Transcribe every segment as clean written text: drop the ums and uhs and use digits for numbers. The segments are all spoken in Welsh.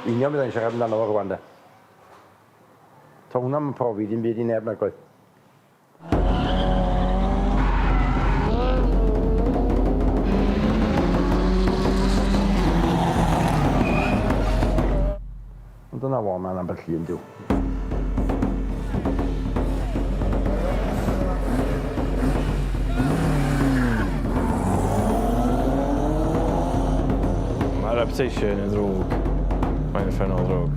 Union bydda i'n siarad amdano fo rŵan de. Ta hwnna 'm yn profi dim byd i neb nag oedd? Ond dyna fo, mae'n ambell un, diw. Mae reputation yn ddrwg. Mae'n uffernol ddrwg.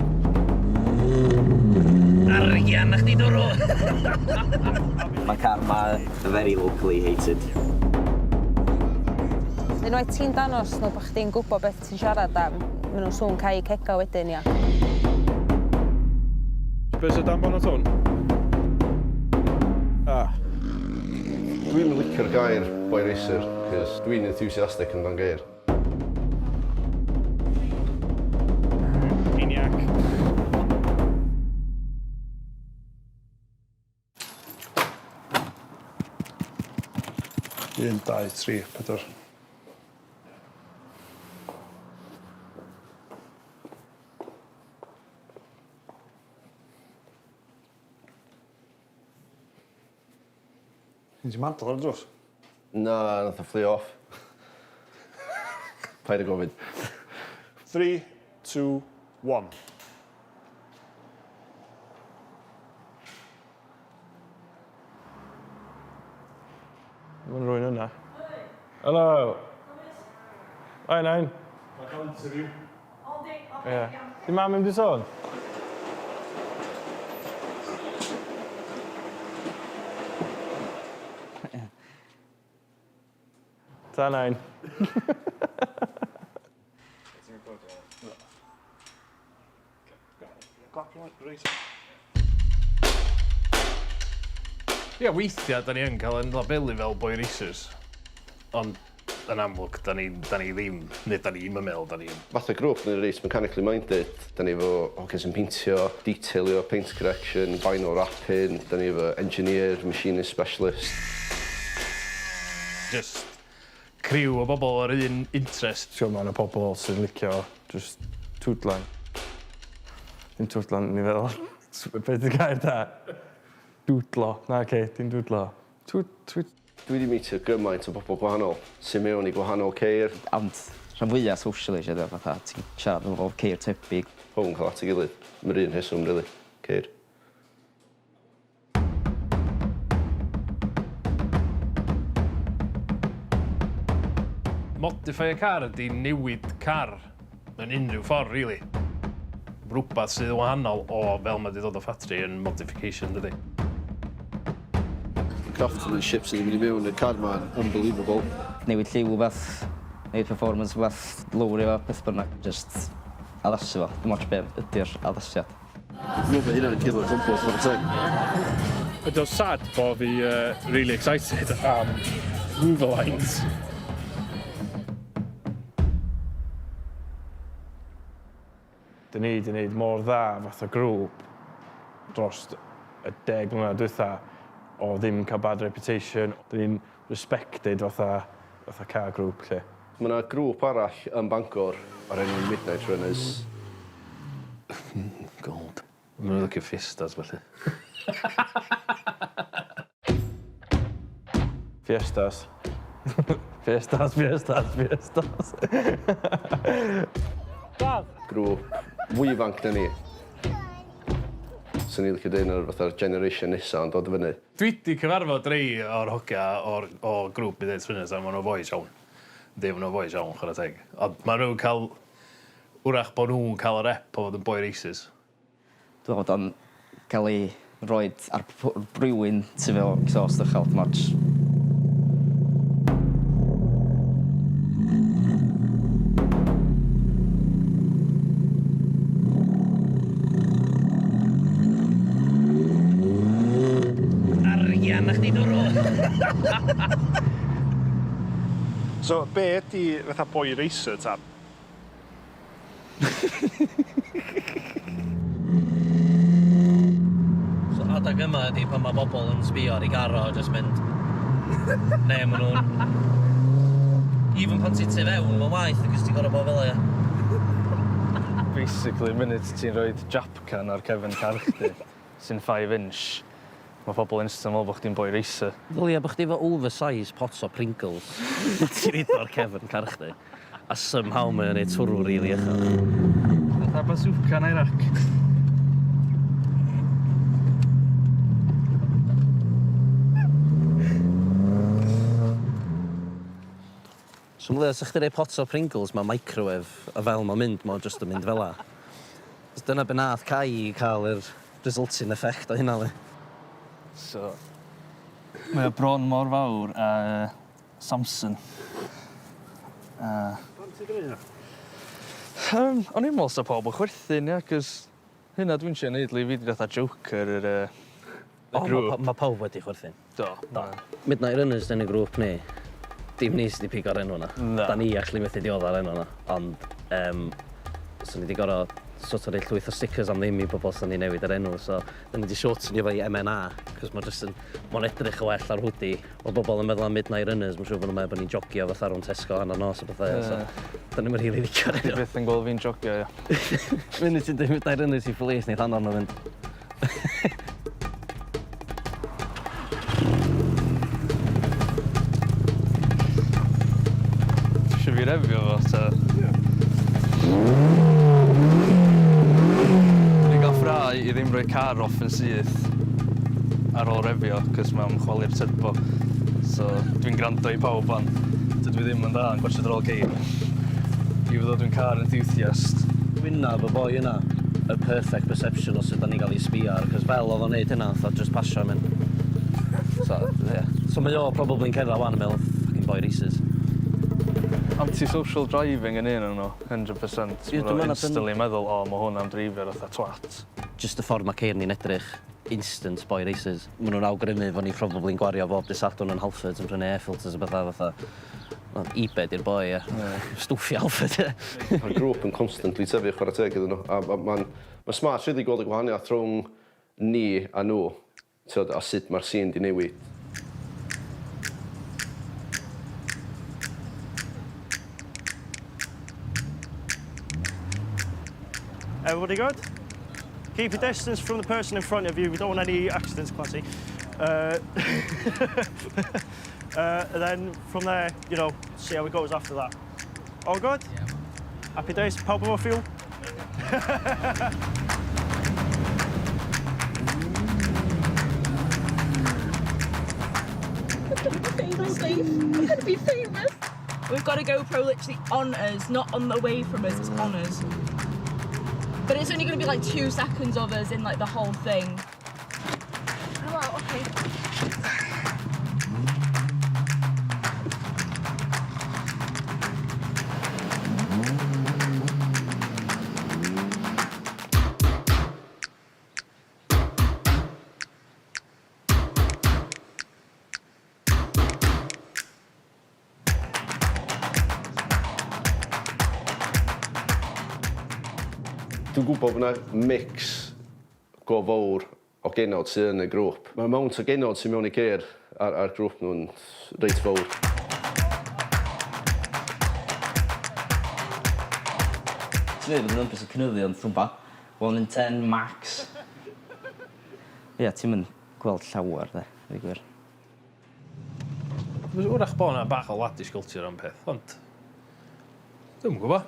Arian na chdi dwrw! Mae car 'ma very locally hated. Unwaith ti'n danos nhw bo' chdi'n gwbo beth ti'n siarad am, ma' nhw'n sŵn cau cega wedyn ia. Be sy dan bonot hwn? Ah. Dwi'm yn licio'r gair boy racer 'cos dwi'n enthusiastic amdan geir. Maniac. Un, dau, tri, pedwar. Gen ti mantle ar y drws? Na, nath o fflio off. Paid â gofyn. Three, two, one. Mae rhywun yna. Helo! Hi, Nain. Mae'n cael interview. Ie. Di mam ddim 'di sôn? Ta Nain. Ia, weithia 'dan ni yn ca'l 'yn labelu fel boi racers, ond yn amlwg 'dan ni 'dan ni ddim, neu 'dan ni'm yn meddwl 'dan ni yn. Fatha grŵp ni'n reit mechanically minded, 'dan ni efo hogyn sy'n peintio, detailio, paint correction, vinyl wrapping, 'dan ni efo engineer, machinist specialist. Jyst criw o bobl o'r un interest. Ti'n gwbo ma' 'na pobol sy'n licio jyst twdlan. Dim twdlan o'n i feddwl. Be' 'di gair da? Dwdlo. Na oce, dim dwdlo. Tw- tw- Dwi 'di meetio gymaint o bobol gwahanol sy mewn i gwahanol ceir. Ond rhan fwya socialisio 'de fatha ti'n siarad efo pobol ceir tebyg. Pawb yn ca'l at ei gilydd am yr un rheswm rili, ceir. Modify y car ydi newid car mewn unrhyw ffordd rili. Rwbath sydd yn wahanol o fel ma' 'di ddod o ffatri yn modification dydi? Craftsmanship sydd 'di mynd i mewn i'r car 'ma yn unbelievable. Newid lliw wbath, newid performance wbath, lowrio fo, beth bynnag, jyst addasu fo, dim ots be' ydi'r addasiad. Dwi'n meddwl bod hynna'n killer combo chwarae teg. Ydy o'n sad bo fi really excited am Hoover lines. Dyn ni 'di neud mor dda fatha grŵp drost y deg mlynedd dwytha o ddim cael bad reputation. Dyn ni'n respected fatha fatha car group 'lly. Mae 'na grŵp arall yn Bangor o'r enw Midnight Runners. God. Ma' nhw'n licio fiestas felly. Fiestas. Fiestas, fiestas, fiestas. Grŵp fwy ifanc na ni. Swn i'n licio deud nhw'r fatha'r generation nesa yn dod fyny. Dwi 'di cyfarfod rei o'r hogia o'r o grŵp Midnight Runners a ma' nhw'n fois iawn. Yndi ma' nhw'n fois iawn chwara teg. Ond ma' nhw'n ca'l 'w'rach bo' nhw'n ca'l y rep o fod yn boi racers. Dwi'n meddwl bod o'n cael ei roid ar rywun sy efo exhaust uchel, dim ots. Arian na chdi dwrw! So be ydi fatha boy racer ta? So adag yma ydi pan ma' bobol yn sbio ar 'u gar o a jyst mynd ne' ma' nw'n even pan ti tu fewn ma'n waeth achos ti gor'o' bo' fela ia? Fi Basically, munud ti'n rhoid japcan ar cefn car chdi, sy'n 5 inch, mae pobl instant yn meddwl bod chdi'n boi racer. Ddylia bo' chdi efo oversize pot o Pringles a ti'n roid o ar cefn car chdi a somehow mae o'n neud twrw rili uchel. Fatha bazooka yn Iraq. So meddylia 'sa chdi roi pot o Pringles mewn microwave a fel ma'n mynd ma' o jyst yn mynd fela. 'Chos dyna be' nath Kai i ca'l yr resulting effect o hynna 'li. So mae o bron mor fawr â yy Samson. A... Pam ti 'di neud hynna? Yym o'n i'n me'wl sa pawb yn chwerthin ia 'c'os hynna dwi'n trio neud li fi 'di fatha joker yr yy y grŵp. O ma' ma' pawb wedi chwerthin. Do. Do. Midnight Runners 'di enw grŵp ni. Dim ni sy 'di pigo'r enw 'na. Na. 'Dan ni actually methu diodda'r enw 'na ond yym so ni 'di gor'o' sort o roi llwyth o stickers am ddim i bobol so ni newid yr enw so 'dan ni 'di shortenio fo i MNA 'c'os ma' jyst yn ma'n edrych yn well ar hoodie. Ma' bobol yn meddwl am Midnight Runners ma'n siŵr bo' nw'n meddwl bo' ni'n jogio fatha rownd Tesco hannar nos a petha ia so 'dan ni'm yn rili licio'r enw. Ti byth yn gweld fi'n jogio ia? Munud ti'n deud Midnight Runners i police neith hannar n'w fynd. Tisio fi refio fo ta? Ie. Dwi 'di ga'l ffrae i ddim rhoi car off yn syth ar ôl refio 'c'os mae o'n chwalu'r turbo. So dwi'n grando i pawb 'wan. Dydw i ddim yn dda yn gwatsiad ar ôl ceir. Even though dwi'n car enthusiast. Wynab y boi yna, y perfect perception o sut 'dan ni'n ga'l 'i sbio ar 'c'os fel odd o'n neud hynna nath o jyst pasio a mynd. So ie. So mae o probably'n cerddad 'wan yn meddwl fucking boi racers. Anti-social driving yn un o'n nhw, 100%. Ie, Ma' dwi nhw me'wl na dyn- instantly meddwl o ma' hwn am dreifio fatha twat. Jyst y ffordd ma' ceir ni'n edrych, instant boi racers. Ma' nhw'n awgrymu fo' ni probably'n gwario bob dy' Sadwrn yn Halfords yn prynu air filters a petha fatha. Wel eBay 'di'r boi ia. Stwffio Halford ia. Ma'r grŵp yn constantly tyfu chwara teg iddyn nhw a ma' ma'n ma'n smart rili gweld y gwahaniath rhwng ni a nhw t'od a sut ma'r scene 'di newid. Everybody good? Keep your distance from the person in front of you. We don't want any accidents, Clancy. Uh, uh, and then from there, you know, see how it goes after that. All good? Yeah. Happy days. Pawb efo fuel? I'm gonna be famous, I'm gonna be famous. We've got a GoPro literally on us, not on the way from us, it's on us. But it's only gonna be like two seconds of us in like the whole thing. Hello, okay. Dwi'n gwybod bod 'na mix go fowr o genod sy yn y grŵp. Mae'r amount o genod sy mewn i ceir ar ar grŵp nhw'n reit fowr. Ti'n meddwl bod y numbers yn cynyddu ond dwmbo. One in ten max. Ia, ti'm yn gweld llawer 'de, deud gwir. Wrach bo' 'na bach o laddish culture am peth ond dwi'm yn gwbo.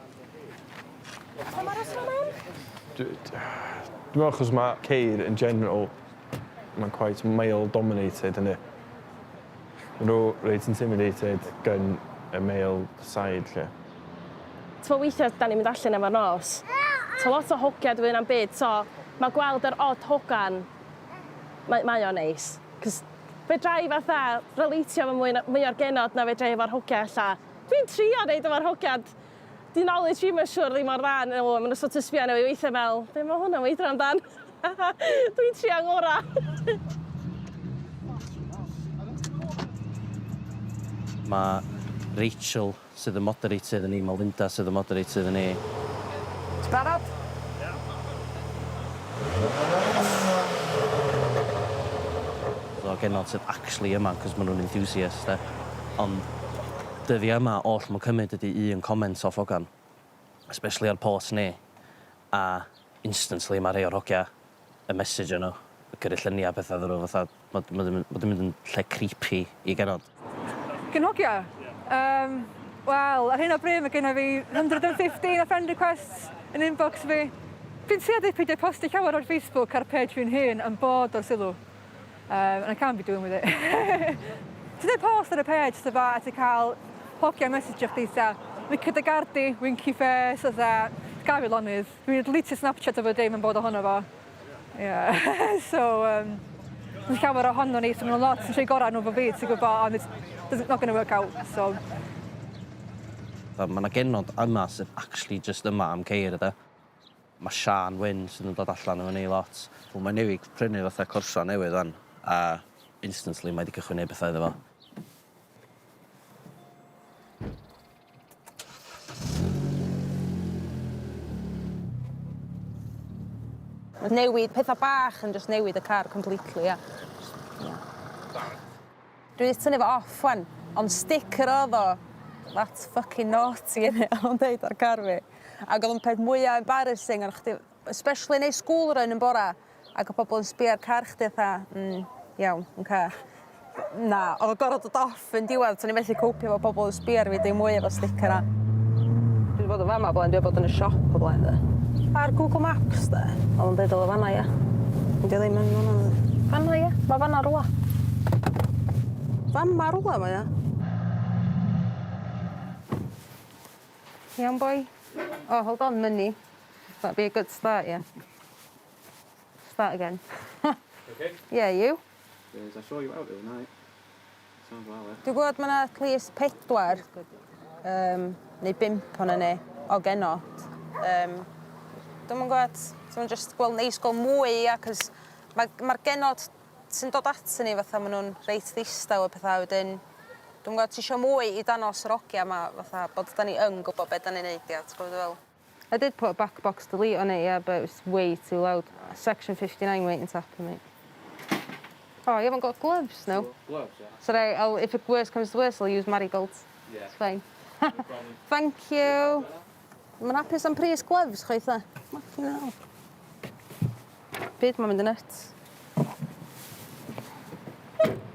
Pam aros 'ma mam? Dwi dwi me'wl achos ma' ceir in general ma'n quite male dominated yndi? Ma' n'w reit intimidated gan y male side 'lly. T'mo' weithia' 'dan ni'n mynd allan efo'r nos. T'o' lot o hogia dwi na'm byd so ma' gweld yr odd hogan mae mae o'n neis. 'C'os fedrai fatha releitio efo mwy na mwy o'r genod na fedrai efo'r hogia ella. Dwi'n trio neud efo'r hogia ond 'di knowledge fi'm yn siŵr ddim mor dda n- o ma' n'w sort of sbio arno fi weithia' fel be' ma' hwn yn weidro amdan? Dwi'n trio ngora. Ma' Rachel sydd yn moderator i ni, ma' Linda sydd yn moderator i ni. Ti barod? Ia. So genod sydd actually yma 'cos ma' nw'n enthusiast 'de. Ond dyddia' yma oll ma'n cymyd ydi un comment off hogan. Especially ar post ni. A instantly ma' rhei o'r hogia yn messageo nhw, gyrru llunia a petha iddyn nhw fatha ma' ma' 'di ma' 'di mynd yn lle creepy i genod. Gyn hogia? Yym wel ar hyn o bryd ma' genna fi 115 o friend requests yn inbox fi. Fi'n tueddu peidio postio llawer ar Facebook ar page fi'n hun am bod o'r sylw. Yym and I can't be doing with it. Ti'n neud post ar y page t'bo' a ti ca'l hogia messagio chdi fatha licio dy gar di, winky face fatha gad fi lonydd. Dwi'n deletio Snapchat a bob dim yn bod ohono fo. Ie so yym ma' llawer ohonon ni so ma' 'na lot yn treu gora' nhw efo fi ti'n gwbo ond it's doesn't not gonna work out so. Fatha ma' 'na genod yma sydd actually jyst yma am ceir yde? Ma' Siân Wyn sydd yn dod allan efo ni lot. Wel mae newydd prynu fatha Corsa newydd 'wan a instantly mae 'di cychwyn neud petha iddo fo. Ma' newid petha bach yn jyst newid y car completely ia? Jyst ia. Dwi 'di tynnu fo off 'wan ond sticker odd o that's fucking naughty innit o'n nw'n deud ar car fi. Ag o'dd o'n peth mwya embarrassing on' chdi especially neud school run yn bora ac o' pobol yn sbio ar car chdi fatha mm iawn oce. Na o'dd o gor'o' dod off yn diwadd so o'n i methu copio efo pobol yn sbio ar fi dim mwy efo sticker 'na. Dwi 'di bod yn fama o blaen dwi 'eb bod yn y siop o blaen 'de. Ar Google Maps 'de o'dd o'n deud o'dd o fan 'na ia? Ond 'di o ddim yn fan 'na nadi? Fan 'na ia? Ma' fan 'na rwla. Fama rwla mae o. Iawn boi? Oh hold on money. That'd be a good start yeah. Start again. Okay. Yeah you? Yes, I saw you out the other night. Sounds well, eh? Dwi'n gwybod ma' 'na at least pedwar yym neu bump ona ni o genod. Yym dwi'm yn gwbod dwi'm jyst gweld neis gweld mwy ia 'c'os ma' ma'r genod sy'n dod aton ni fatha ma' nw'n reit ddistaw a petha a wedyn dwi'm yn gwbo ti isio mwy i danos yr ogia 'ma fatha bod 'dan ni yn gwbo be' 'dan ni'n neud ia t'gwbo' be' dwi fe'wl? I did put a back box delete on it yeah but it was way too loud. Section 59 waiting to happen mate. Oh you haven't got gloves no? Gloves yeah. Sorry I'll if it worse comes to worse I'll use marigolds. Yeah. It's fine. No problem. Thank you. Ma'n hapus am pris gloves chwaith 'de. Fucking hell. Byd ma'n mynd yn nyts.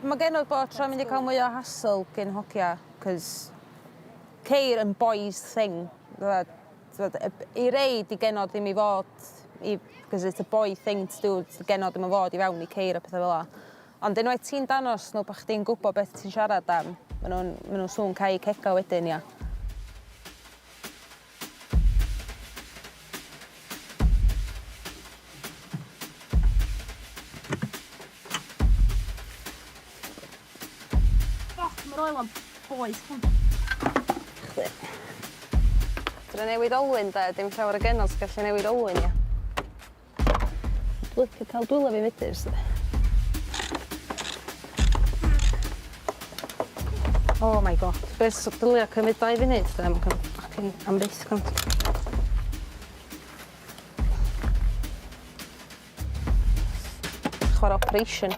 Ma' genod bob tro mynd i ca'l mwy o hassle gin hogia 'c'os ceir yn boys thing fatha t'mod yy i rei 'di genod ddim i fod i 'c'os it's a boy thing to do 'di genod ddim yn fod i fewn i ceir a petha fel 'a. Ond unwaith ti'n danos nhw bo' chdi'n gwbo beth ti'n siarad am ma' nw'n ma' nw'n sŵn cau cega wedyn ia? Ffyc ma'r oel yn boeth hwn. Chdi. Dwi newid olwyn 'de dim llawer o genod sy gallu newid olwyn ia? Dwi'n licio ca'l dwylo fi fedus 'de. Oh my god. Be' s- dylia cymryd dau funud 'de ma'n cymryd ffycin am byth cont. Chwara operation.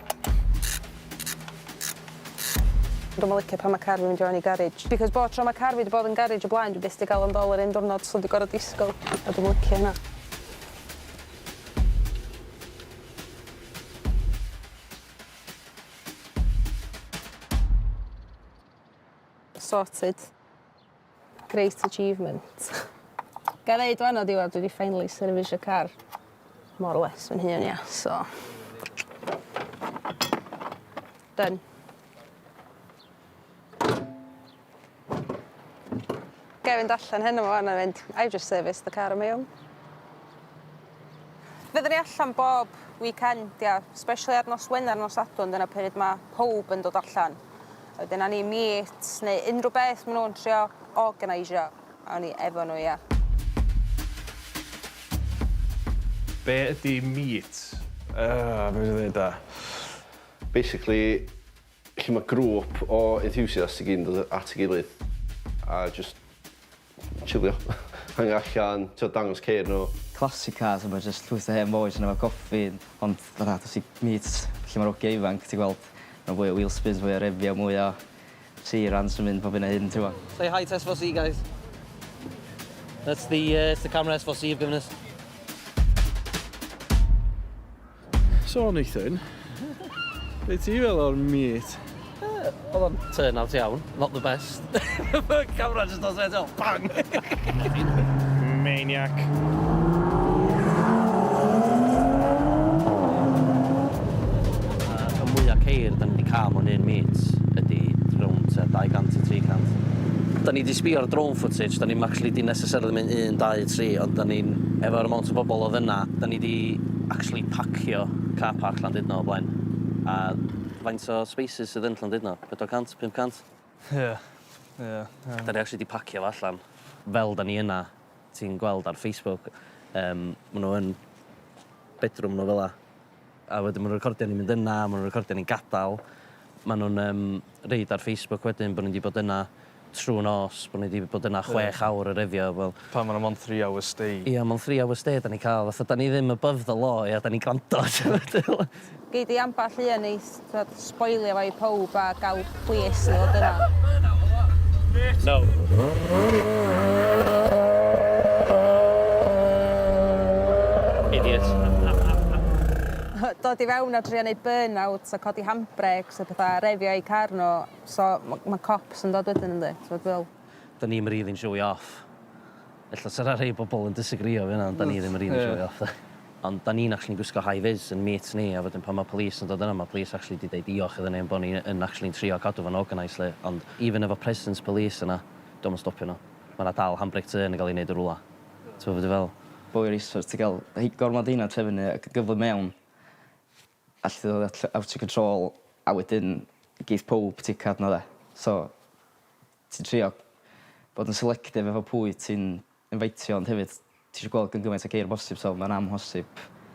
Dwi'm yn licio pan ma' car fi'n mynd i fewn i garej. Because bob tro ma' car fi 'di bod yn garej o blaen dwi byth 'di ga'l o'n dol yr un diwrnod so dwi gor'o' disgwl a dwi'm yn licio hynna. Sorted. Great achievement. Ga i ddeud wan o diwadd dwi 'di finally servisio car more or less fy hun ia so Done. Ga i fynd allan heno 'ma 'wan a mynd I've just serviced the car on my own. Fyddwn ni allan bob weekend ia, especially ar nos Wener nos Sadwrn dyna pryd ma' powb yn dod allan. A wedyn awn ni i meets neu unrhyw beth ma' nw'n trio organiseio awn ni efo nhw ia. Be ydi meet? Yy be' dwi ddeud 'da? Basically lle ma' grŵp o enthusiasts i gyd yn dod at ei gilydd a jyst chillio hangio allan t'od dangos ceir nhw. Classic cars a ma' jyst llwyth o hen bois yn yfed coffi ond fatha dos i meets lle ma'r ogia ifanc ti gweld ma' fwy o wheel spins mwy o refio mwy o seirans yn mynd pob hyn a hyn t'bo'? Say hi to S4C guys. That's the uh, it's the camera S4C have given us. So, Nathan, be ti fel o'r meet? Oedd o'n turn out iawn, not the best. Camera just does it, bang! Maniac. Y mwyaf ceir da ni wedi cael mewn un meet ydy rownd tua 200 i 300. Da ni wedi sbio ar drone footage, da ni'm actually 'di necessarily mynd 1, 2, 3, ond da ni'n, efo'r amount o bobl oedd yna, da ni wedi actually pacio car park Llandudno o blaen. A faint o spaces sydd yn Llandudno? 400, 500? Ie, ie. Da ni actually 'di pacio fo allan. Fel da ni yna, ti'n gweld ar Facebook, maen nhw yn bedroom nhw fela. A wedyn maen nhw'n recordio ni'n mynd yna, maen nhw'n recordio ni'n gadael. Maen nhw'n reid ar Facebook wedyn bod ni wedi bod yna trwy nos, bod ni wedi bod yna 6 awr y refio. Wel, Pan maen nhw'n mond 3 hour stay. Ia, mae'n 3 hour stay da ni cael. Fatha, da ni ddim above the law, ia, da ni'n gwrando. Gei di amball un i t'wod, spoilio fo i pob a gael police i ddod yna. No. Idiot. Dod i fewn a trio neud burnout a codi handbrakes a pethau, refio i car nhw. So mae ma cops yn dod wedyn yndi? Ti'n fel? Da ni'n really'n showy off. Ella sy'n rhai bobl yn disagreeo fi hynna, ond da ni ddim yn really showy off. Ond da ni'n actually gwisgo high vis yn meet ni, a wedyn pan mae police yn dod yna, mae police actually di deud diolch iddyn ni am bod ni yn actually trio cadw fo'n organised le. Ond even efo presence police yna, dio'm yn stopio nhw. Mae yna dal handbrake turn yn cael ei wneud yn rwla. Ti'n gwbod fel? Boi racers, ti'n gael gormod heina trefnu ac gyflym mewn. Allu ddod out of control a wedyn geith pob ticad na de. So, ti'n trio bod yn selective efo pwy ti'n invitio, ond hefyd ti eisiau gweld gyn gymaint o geir bosib, so mae'n amhosib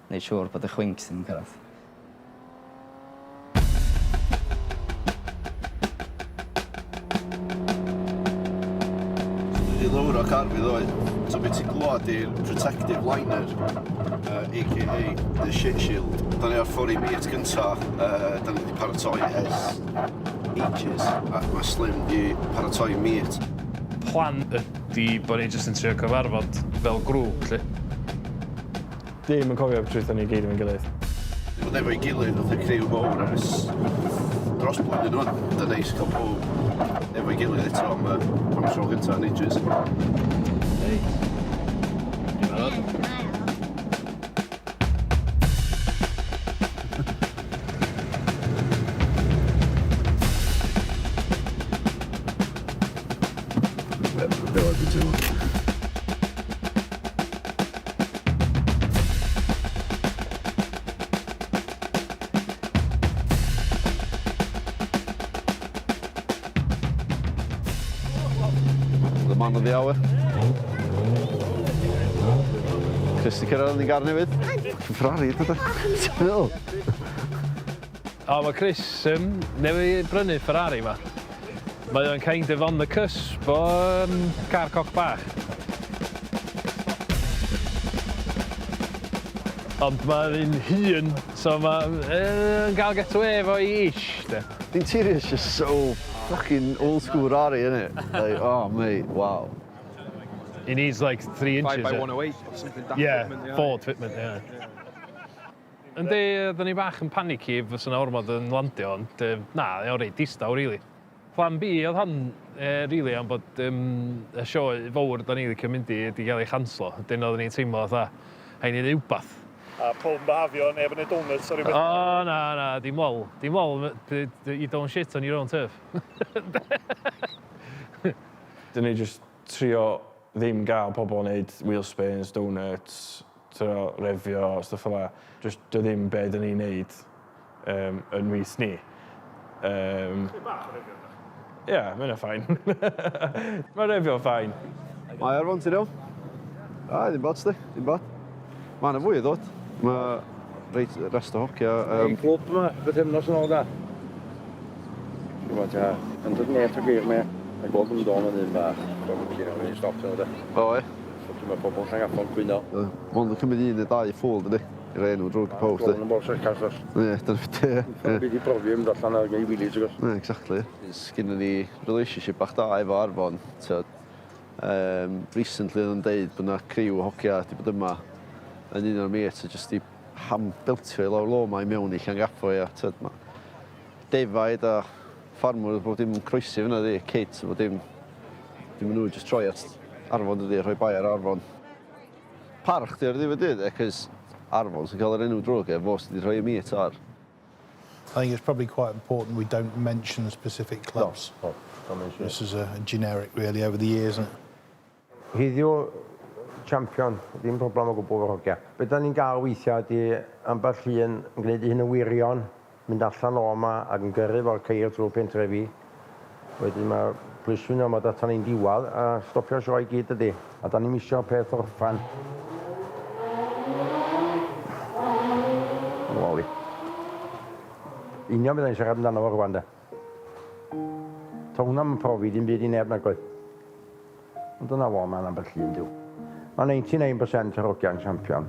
neud siŵr bod y chwinks ddim yn cyrraedd. Dwi wedi lowro car fi ddoe. So beth ti'n glwad i'r protective liner, AKA the shit shield. Da ni ar ffordd i meet gynta, da ni wedi paratoi ers ages, a mae Slim di paratoi meet. Plan ydy bod ni jyst yn trio cyfarfod fel grŵp, lle. Dim yn cofio trwytho ni gyd efo'n gilydd. Di bod efo'i gilydd oedd y criw mowr ers dros blwyddyn rwan. Dyna neis cael pob efo'i gilydd eto am y tro gyntaf yn ages. Reit. Ti'n barod? Fel oedd dwi'n teimlo. The man of the hour. Chris di cyrraedd yn ei gar newydd. Ferrari, dod e? Ti'n meddwl? O, mae Chris newydd brynu Ferrari ma. Mae o'n kind of on the cusp o car coc bach. Ond mae'n un hŷn, so mae'n gael get away efo i ish, de. The interior is just so fucking old school Rari, isn't it? Like, oh mate, wow. He needs like 3 inches. 5 by eh? 108 or something daft fitment, yeah. Ford fitment, yeah. Yndi, oedden ni bach yn panicky fysa yna ormod yn landio, ond na, o'n reit distaw, really. Plan B oedd hon, really, am bod y sioe fawr da ni licio mynd i wedi cael ei chanslo. Dyn oedden ni'n teimlo fatha, rhaid ni neud wbath. A pob yn behafio, neb yn neud donuts ar rhywbeth. O, na, na, dim lol. Dim lol, you don't shit on your own turf. Dyn ni just trio ddim gael pobl wneud wheel spins, donuts, trio refio, stuff fel 'a. Just dio ddim be dyn ni'n neud yn mis ni. Bach o refio. Ie, yeah, mae hynna fine. Mae refio'n fine. Mae Arfon, ti'n iawn? A, ddim bot, di, ddim bot. Mae yna fwy o ddod. Mae reit rest o hogia. Clwb yma, bythefnos yn ôl da. Dwi'n meddwl, 100 net o geir me. A gweld yn dod yn un bach. Dwi'n meddwl, stop yna, de. O, e? So mae pobl Llangafon cwyno. Mond yn cymryd un neu dau ffôl, dydy? I roi enw drwg i pob, Gweld di. yn bos o'r casas. Ie, dyna beth, ie. Fi wedi profi mynd allan ar gei wheelies, ti'n gwybod? Ie, exactly. Sgynnon ni relationship bach da efo Arfon. T'od, recently oedd yn deud bod 'na criw o hogia 'di bod yma yn un o'r meets a jyst i Ham beltio i lawr lôn 'ma i mewn i Llangaffo ia t'od ma' defaid a ffarmwr a bob dim yn croesi fynna 'di? Kids a bob dim. 'Dyn ma' nhw jyst troi at Arfon dydi a rhoi bai ar Arfon. Parch 'di ar ddiwedd dydd e 'c'os Arfon sy'n ca'l yr enw drwg e fo sy 'di rhoi y meat ar. I think it's probably quite important we don't mention specific clubs. No, no, don't mention it. This is a generic really over the years. And... Heddiw, champion, ddim problem o gwbl efo'r hogia. Be da ni'n gael weithiau ydy ambell un yn gwneud ei hun yn wirion, mynd allan o yma ac yn gyrru fo'r ceir drwy'r pentrefi. Wedyn mae'r plismyn yma dod atan ni'n diwadd a stopio'r sioe i gyd dydi? A da ni'm isio peth orffan. Loli. Union beth o'n i'n siarad amdano fo rwan de. To hwnna'n profi dim byd i neb nag oedd. Ond dyna fo, mae'n ambell un diw. Mae 99% o'r hogiau'n champion.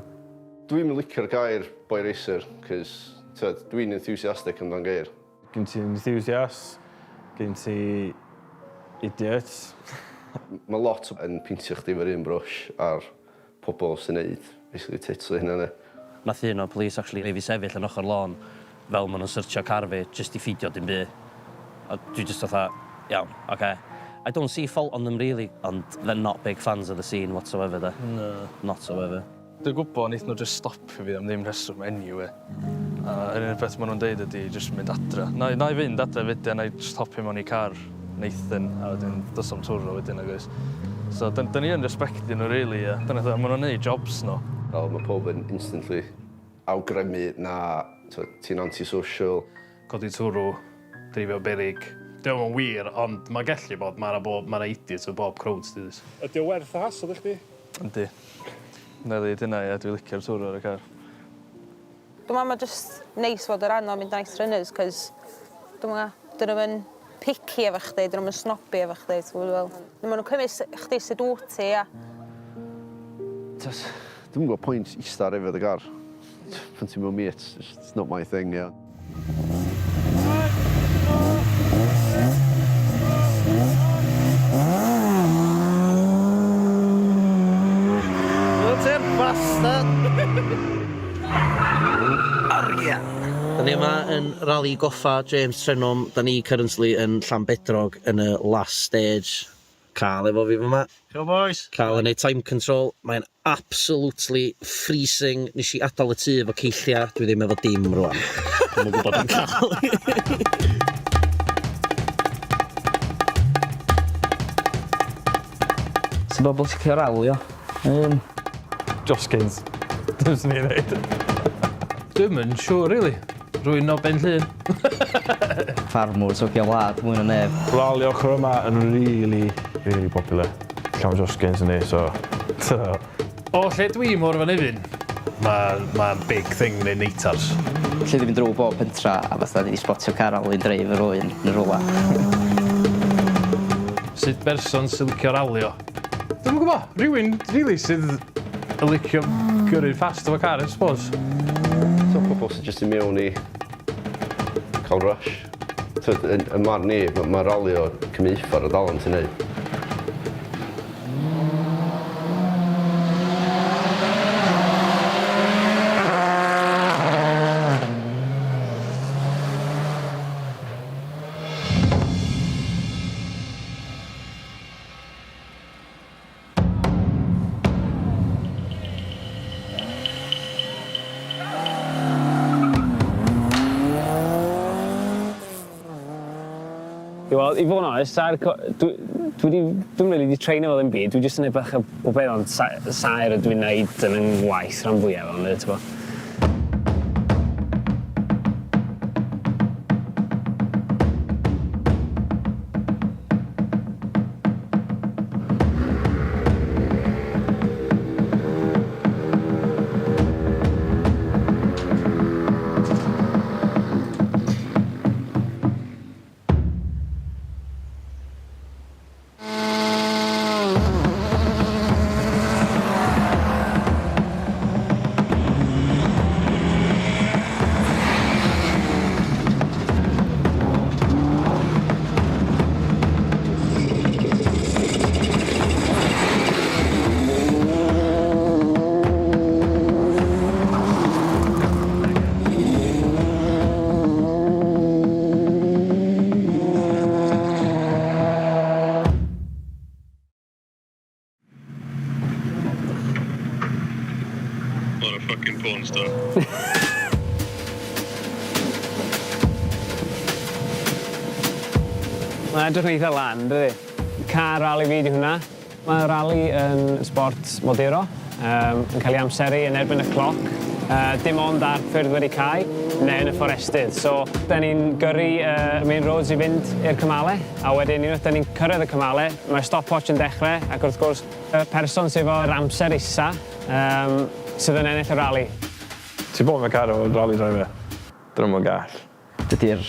Dwi'm yn licio'r gair boy racer, cos t'od, dwi'n enthusiastic amdan geir. Gen ti enthusiasts, gen ti idiots. Mae lot yn peintio chdi efo'r un brwsh a'r pobl sy'n neud basically tits o'u hunan ia. Nath un o'r police actually rhoi fi sefyll yn ochr lôn fel ma' nhw'n syrtio car fi jyst i ffeidio dim byd. A dwi jyst fatha, iawn, ocê. I don't see fault on them really, ond they're not big fans of the scene whatsoever de. Na. Not so ever. Dwi'n gwybod neith nhw jyst stopio fi am ddim rheswm anyway. A yr unig peth ma' nhw'n deud ydi jyst mynd adra. Nai nai fynd adra 'fyd ia nai jyst hopio mewn i car Nathan a wedyn do's a'm twrw wedyn nag oes? So 'dyn 'dyn ni yn respectio nhw rili ia. Dyna 'tha ma' nhw'n neud jobs nhw. Fel ma' powb yn instantly awgrymu na t'od ti'n anti-social. Codi twrw, dreifio beryg. Dio'm yn wir, ond mae'n gallu bod, mae 'na bob, mae 'na idiots yn bob crowd does? Ydy o werth y hassle i chdi? Yndi. Wna i ddeud hynna ia, dwi licio'r twrw ar y car. Dwi'n meddwl mae jyst neis fod y ran o mynd night runners cos dwi'n meddwl dyn nhw'm yn picky efo chdi, dyn nhw'm yn snobby efo chdi, ti'n gwybod fel. Ma' nhw'n cymryd chdi sut wt ti ia. Does, dwi'm yn gweld point ista ar efo dy gar pan ti mewn meet, it's not my thing ia. Ti'n bastard! Argia! Da ni yma yn Rali Goffa James Trenholm. Da ni currently yn Llanbedrog yn y last stage. Carl efo fi fyma. Go boys! Carl yn neud time control. Mae'n absolutely freezing. Nes i adael y tŷ efo ceillia. Dwi ddim efo dim rwan. Dwi'm yn gwybod am Carl. Sa bobl licio ralio. Yym. Joskins. Dyna swn i'n ddeud. Dwi'm yn siŵr rili. Rwy'n o Ben Llŷn. Ffarmwr tocio wlad mwy na neb. Rali ochr yma yn really, really popular. Llawn Joskins yndi, so so. O lle dwi mor fan Nefyn, ma' ma'n big thing neud neitars. Lle 'di mynd drw bob pentra a fatha ni 'di sbotio car rali'n dreif yr oen yn rwla. Sut berson sy'n licio ralio? Dwi'm yn gwbo, rhywun rili sydd yn licio gyrru fast efo car I suppose. So pobl sydd jyst i mewn i cael rush. T'od yn ym marn i ma' ma' ralio cymryd uffar o dalent i neud. Wel, i fod yn onest, sa'r co- dwi dwi 'di dwi'm rili 'di treino fel ddim byd, dwi jyst yn neud bach o bob peth ond sa- saer ydw i'n neud yn 'yn ngwaith rhan fwyaf ohono fe t'bo'. not a fucking porn star. Mae'n edrych yn eitha lan, dydi? Car rali fi 'di hwnna. Mae rali yn sbort moduro, yym yn cael ei amseru yn erbyn y cloc, yy dim ond ar ffyrdd wedi cau neu yn y fforestydd. So, 'dan ni'n gyrru y main roads i fynd i'r cymale, a wedyn unwaith 'dan ni'n cyrraedd y cymale, mae'r stopwatch yn dechre, ac wrth gwrs, y person sy efo'r amser isa, yym sydd yn ennill y rali. Ti bod mewn car efo rally driver? 'Dyn nhw'm yn gall. Dydi'r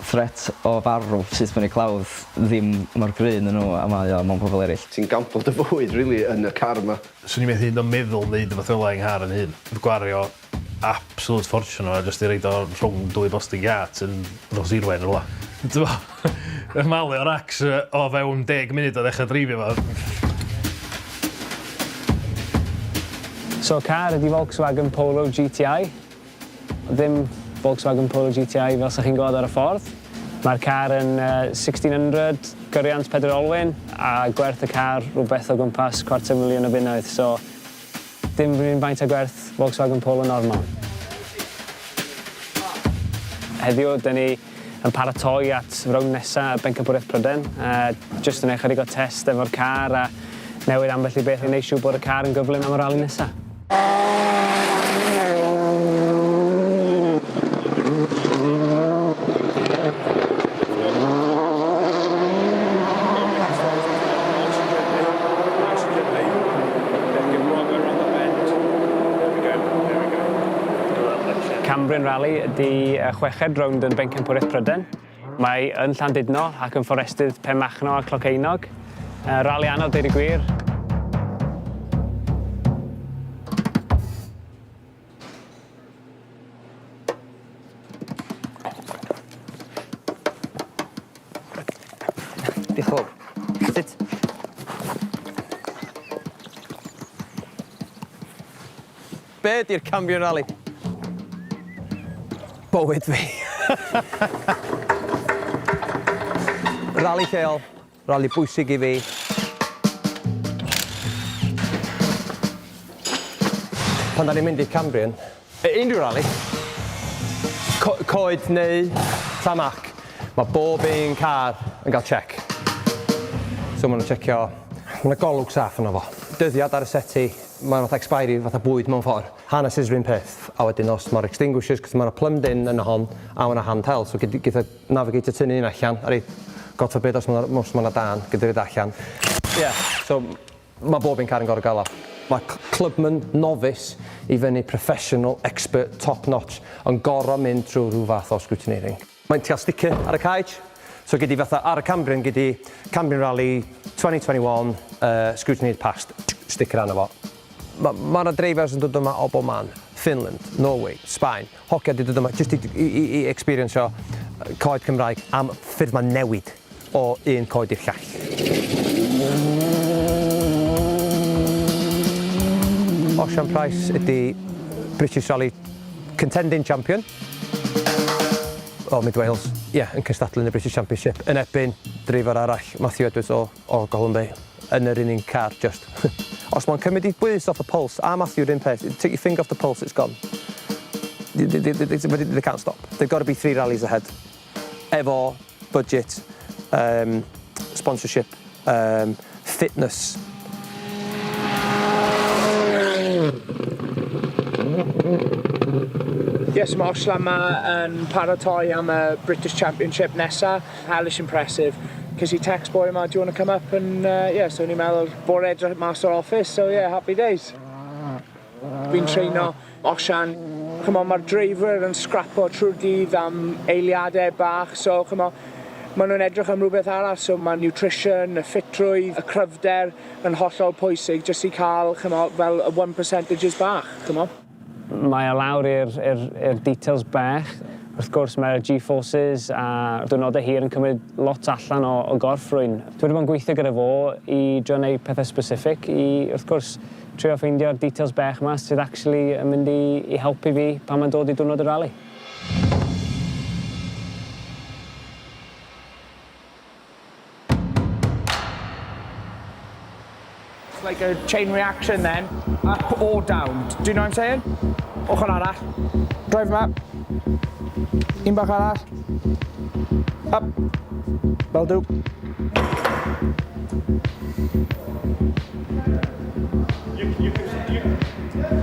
threat o farw syth fyny clawdd ddim mor gry ynddyn nhw a mae o mewn pobl eraill. Ti'n gamblo dy fywyd rili yn y car 'ma. Swn i methu hyd yn o'd meddwl neud wbath fela i 'nghar 'yn hun. Gwario absolute fortune o jyst i roid o rhwng dwy bostin giât yn Rhosirwen rwla. T'mo' yn malu o'r racs yy o fewn deg munud o ddechra dreifio fo. So car ydi Volkswagen Polo GTI. Ddim Volkswagen Polo GTI fel 'sa chi'n gweld ar y ffordd. Mae'r car yn 1600, gyriant pedair olwyn, a gwerth y car rhywbeth o gwmpas cwarter miliwn o bunnoedd, so dim yr un faint â gwerth Volkswagen Polo normal. Heddiw, 'dyn ni yn paratoi at rownd nesa y Bencampwriaeth Prydain, a jyst yn neud chydig o test efo'r car a newid ambell i beth i neud siŵr bod y car yn gyflym am y rali nesa. Cambrian Rally ydy chweched rownd yn Bencampwriaeth Prydain. Mae yn Llandudno ac yn fforestydd Penmachno a Clocaenog. Rali anodd deud y gwir. Diolch fawr. Sut? Be 'di'r Cambrian Rally? Bywyd fi. Rali lleol, rali bwysig i fi. Pan 'dan ni'n mynd i'r Cambrian, unrhyw rali, co- coed neu tarmac, mae bob un car yn cael check. So ma' nhw'n checio, ma' 'na golwg saff arno fo. Dyddiad ar y seti, Mae fatha expiry fatha bwyd mewn ffor. Harnesses 'run peth a wedyn os ma'r extinguishers 'c'os ma' 'na plumbed in yn hon a ma' 'na hand held so gei di geith y navigator tynnu un allan a reit God forbid os ma' 'na os ma' 'na dân gei di roid o allan. Ie so ma' bob un car yn gor'o' ga'l o. Ma' clubman novice i fyny professional expert top notch yn gor'o' mynd trw rhyw fath o scrutineering. Mae'n ti cael sticker ar y cage. So gei di fatha ar y Cambrian gei di Cambrian Rally 2021 scrutineered passed sticker arno fo. Ma' ma' 'na dreifars yn dod yma o bob man. Finland, Norway, Sbaen. Hogia 'di dod yma jyst i i i i experiensio coed Cymraeg am ffyrdd ma'n newid o un coed i'r llall. Osian Pryce ydi British Rally contending champion. O Mid Wales, ie, yeah, yn cystadlu yn y British Championship yn erbyn dreifar arall, Matthew Edwards o, o Golwyn Bay, yn yr un un car, just. Os mae'n cymryd i bwys off y pulse, a Matthew yr un peth, take your finger off the pulse, it's gone. They, they, they, they, they can't stop. They've got to be three rallies ahead. Efo budget, um, sponsorship, um, fitness. Yes, mae Oslam 'ma yn paratoi am y British Championship nesa. Hellish impressive. Ces i text bore 'ma, do you want to come up? And yeah, so o'n i'n meddwl bore edrych mas o'r office, so yeah, happy days. Fi'n treino Osian. Ch'mo' ma'r dreifwyr yn scrapo trwy'r dydd am eiliade bach so ch'mo' ma' nw'n edrych am rwbeth arall so ma' nutrition, y ffitrwydd, y cryfder yn hollol pwysig jyst i ca'l ch'mo' fel y one percentages bach ch'mo'. Mae o lawr i'r i'r i'r details bach. Wrth gwrs mae'r G-forces a diwrnodau hir yn cymryd lot allan o o gorff rywun. Dwi wedi bod yn gweithio gyda fo i drio neud pethe specific i wrth gwrs trio ffeindio'r details bech 'ma sydd actually yn mynd i i helpu fi pan mae'n dod i diwrnod y rali. like a chain reaction then, up or down. Do you know what I'm saying? Ochr arall. Drive 'em up. Un bach arall. Up. Fel do.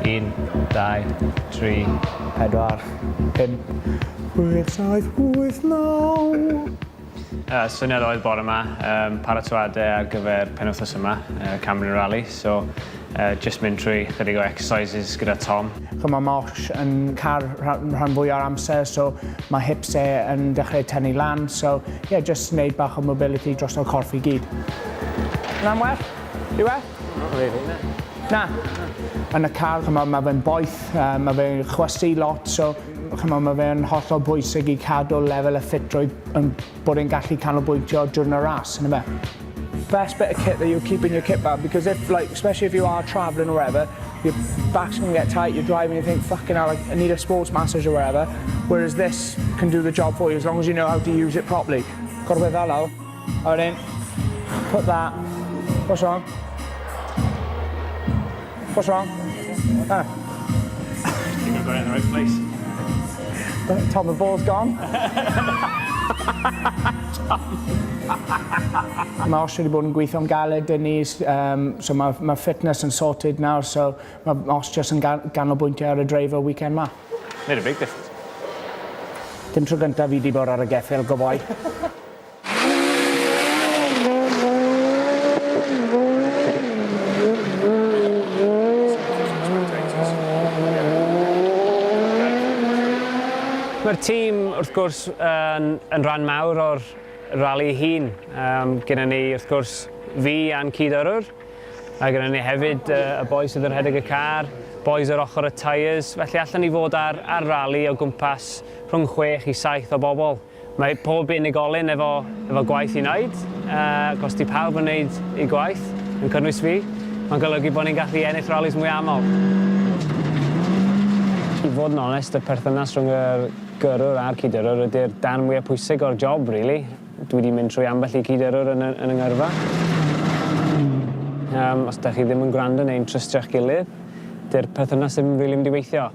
Un, dau, tri, pedwar, pump, chwech, saith, wyth, naw. Uh, syniad oedd bore yma, um, paratoadau ar gyfer penwythnos yma, uh, Cambrian Rally, so uh, just mynd trwy chydig o exercises gyda Tom. Ch'mo' ma' Mosh yn car rhan rhan fwya o'r amser so ma' hips e yn dechrau tynnu lan so ie jyst neud bach o mobility dros y corff i gyd. Hwnna'n well? Yw e? Not really, na. Na. Yn y car ch'mo' ma' fe'n boeth yy ma' fe'n chwysu lot so ch'mo' ma' fe'n hollol bwysig i cadw lefel y ffitrwydd yn bod e'n gallu canolbwyntio diwrnod y ras yndyfe? Best bit of kit that you keep in your kit bag because if like especially if you are travelling or whatever your back's gonna get tight you're driving you think fucking hell I need a sports massage or whatever whereas this can do the job for you as long as you know how to use it properly. Gorwedda lawr a wedyn put that what's wrong? What's wrong? Ah. Think I've got it in the right place. Tom, the ball's gone. Mae Osh wedi bod yn gweithio'n galed 'da ni, um, so mae, mae fitness yn sorted nawr, so mae Osh jyst yn ganolbwyntio ar y dreifo weekend ma. Made a big difference. Dim tro gyntaf fi 'di bod ar y geffyl, go boy. Mae'r tîm, wrth gwrs, yn, yn rhan mawr o'r rali hun. Um, gyda ni, wrth gwrs, fi a'n cyd-yrwr, a gyda ni hefyd uh, y boi sydd yn rhedeg y car, boys ar ochr y tyres, felly allan ni fod ar, ar rali o gwmpas rhwng 6 i 7 o bobl. Mae pob unigolyn efo, efo gwaith i wneud, ac os 'di pawb yn wneud eu gwaith, yn cynnwys fi, mae'n golygu bod ni'n gallu ennill ralis mwy aml. I fod yn onest, y perthynas rhwng yr gyrrwr a'r cyd-yrrwr ydy'r darn mwyaf pwysig o'r job, really. Dwi 'di mynd trwy ambell i cyd-yrrwr yn y, yn 'y ngyrfa. Um, os 'da chi ddim yn gwrando neu'n trystio'ch gilydd, 'di'r perthynas ddim rili mynd i weithio.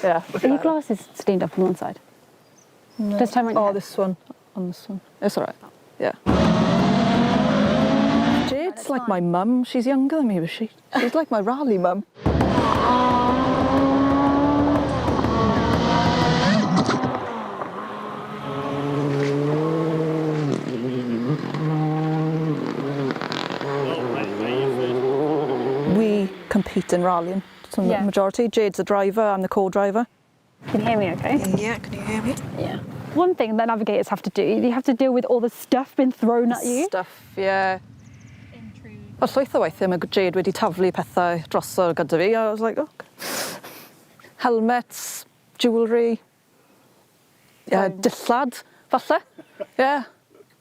Yeah. Are your glasses steamed up on one side? No. Just turn right Oh, this one. On this one. It's all right. Yeah. Jade's like my mum. She's younger than me, but she she's like my rally mum. We compete in rallying. So Yeah. the majority. Jade's the driver, I'm the co-driver. Can you hear me okay? Yeah, can you hear me? Yeah. One thing that navigators have to do, you have to deal with all the stuff being thrown at you. Stuff, yeah. Wel, llwyth o weithiau mae Jade wedi taflu pethau drosodd gyda fi, a I was like, oh. Helmets, jewellery, yeah, dillad, falle. Yeah.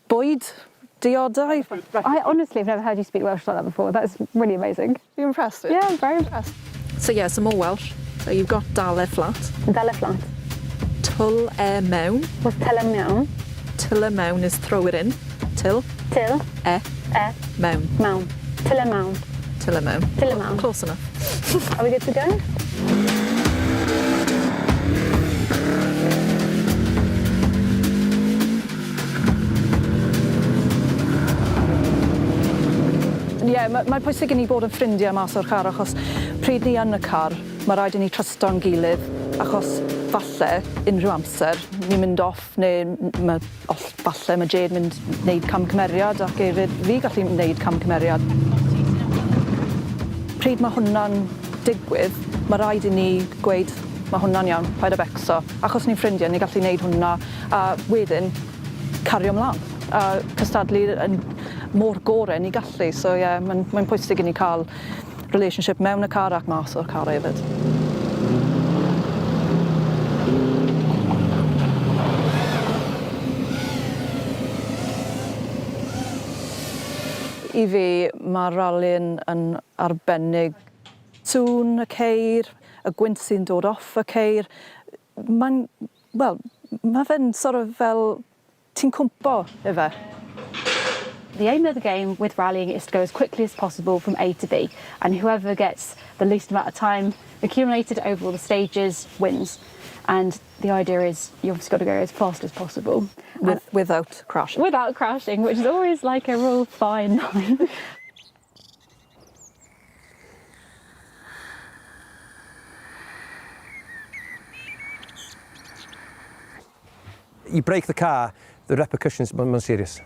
Bwyd, diodau. I honestly have never heard you speak Welsh like that before. That's really amazing. You impressed? Yeah, I'm very impressed. So yeah, some more Welsh. So you've got dale flat. Dale flat. Twll e mewn. What's tell e mewn? Till e mewn is throw it in. Till. Till. E. E. Mewn. Mewn. Till e mewn. Till e mewn. Till e mewn. Close enough. Are we good to go? Ie, yeah, mae'n mae pwysig i ni bod yn ffrindiau mas o'r car achos pryd ni yn y car, mae rhaid i ni trysto'n gilydd achos falle unrhyw amser ni'n mynd off neu ma' oll falle mae Jade mynd wneud camgymeriad ac hefyd fi gallu wneud camgymeriad. Pryd mae hwnna'n digwydd, mae rhaid i ni gweud mae hwnna'n iawn, paid â becso. Achos ni'n ffrindiau, ni'n gallu wneud hwnna a wedyn cario mlaen a cystadlu yn mor gore ni gallu. So ie, yeah, mae'n mae pwysig i ni cael relationship mewn y car ac mas o'r car hefyd. I fi, mae rali'n yn arbennig. Sŵn y ceir, y gwynt sy'n dod off y ceir, mae'n, wel, mae fe'n sort of fel ti'n cwmpo, ife? The aim of the game with rallying is to go as quickly as possible from A to B, and whoever gets the least amount of time accumulated over all the stages wins. And the idea is you obviously got to go as fast as possible. With, without crashing. Without crashing, which is always like a real fine line. You break the car, the repercussions, mae'n ma serious.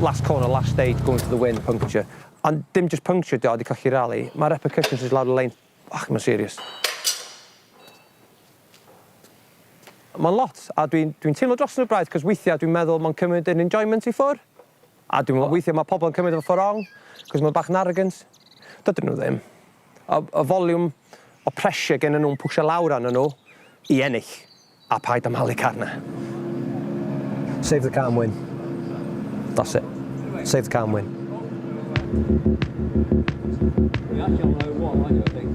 Last corner, last stage, going for the win, puncture. And dim just puncture, di o, di colli rally. Mae repercussions is lawr y lein. Ach, mae'n serious. Mae'n lot, a dwi'n dwi teimlo dros nhw braidd, cos weithiau dwi'n meddwl mae'n cymryd yn enjoyment i ffwr. A dwi'n meddwl weithiau mae pobl yn cymryd efo ffordd wrong, cos mae'n bach yn arrogant. Dydyn nhw ddim. Y, y volume o pressure gen nhw'n pwysio lawr arnyn nhw i ennill, a paid am halu car na. Save the car and win. That's it. Save the car and win. You're actually on 01, aren't you, I think?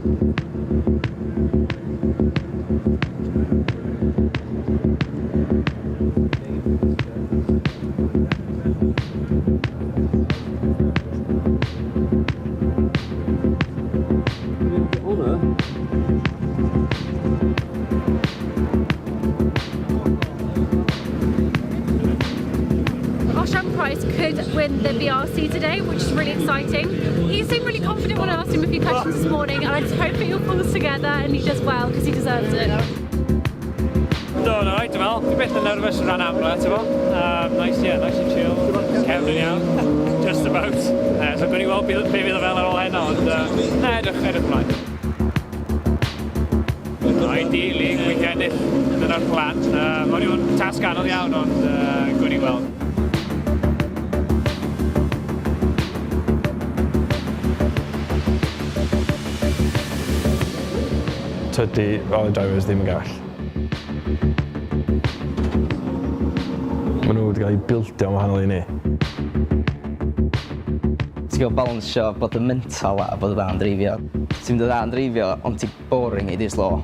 Osian Pryce could win the BRC today, which is really exciting. He seemed really confident when I asked him a few questions this morning, and I just hope it all pulls together and he does well, because he deserves it. Do, no, right, dwi'n meddwl. Dwi'n beth yn nervous yn rhan amla, ti'n bo? Nice, yeah, nice and chill. Cefn yn iawn. Just about. So gwni weld be fydd o fel ar ôl heno, ond na, edrych, edrych ymlaen. Ideally, gweithio ennill, dyna'r plan. Mae'n rhywun tasg anodd iawn, ond gwni weld. Tydi rally drivers ddim yn gall. Maen nhw wedi cael eu bildio yn wahanol i ni. Ti'n gwybod balansio bod yn mental a bod yn dda yn dreifio. Ti'n mynd yn dda yn dreifio, ond ti'n boring i di slow.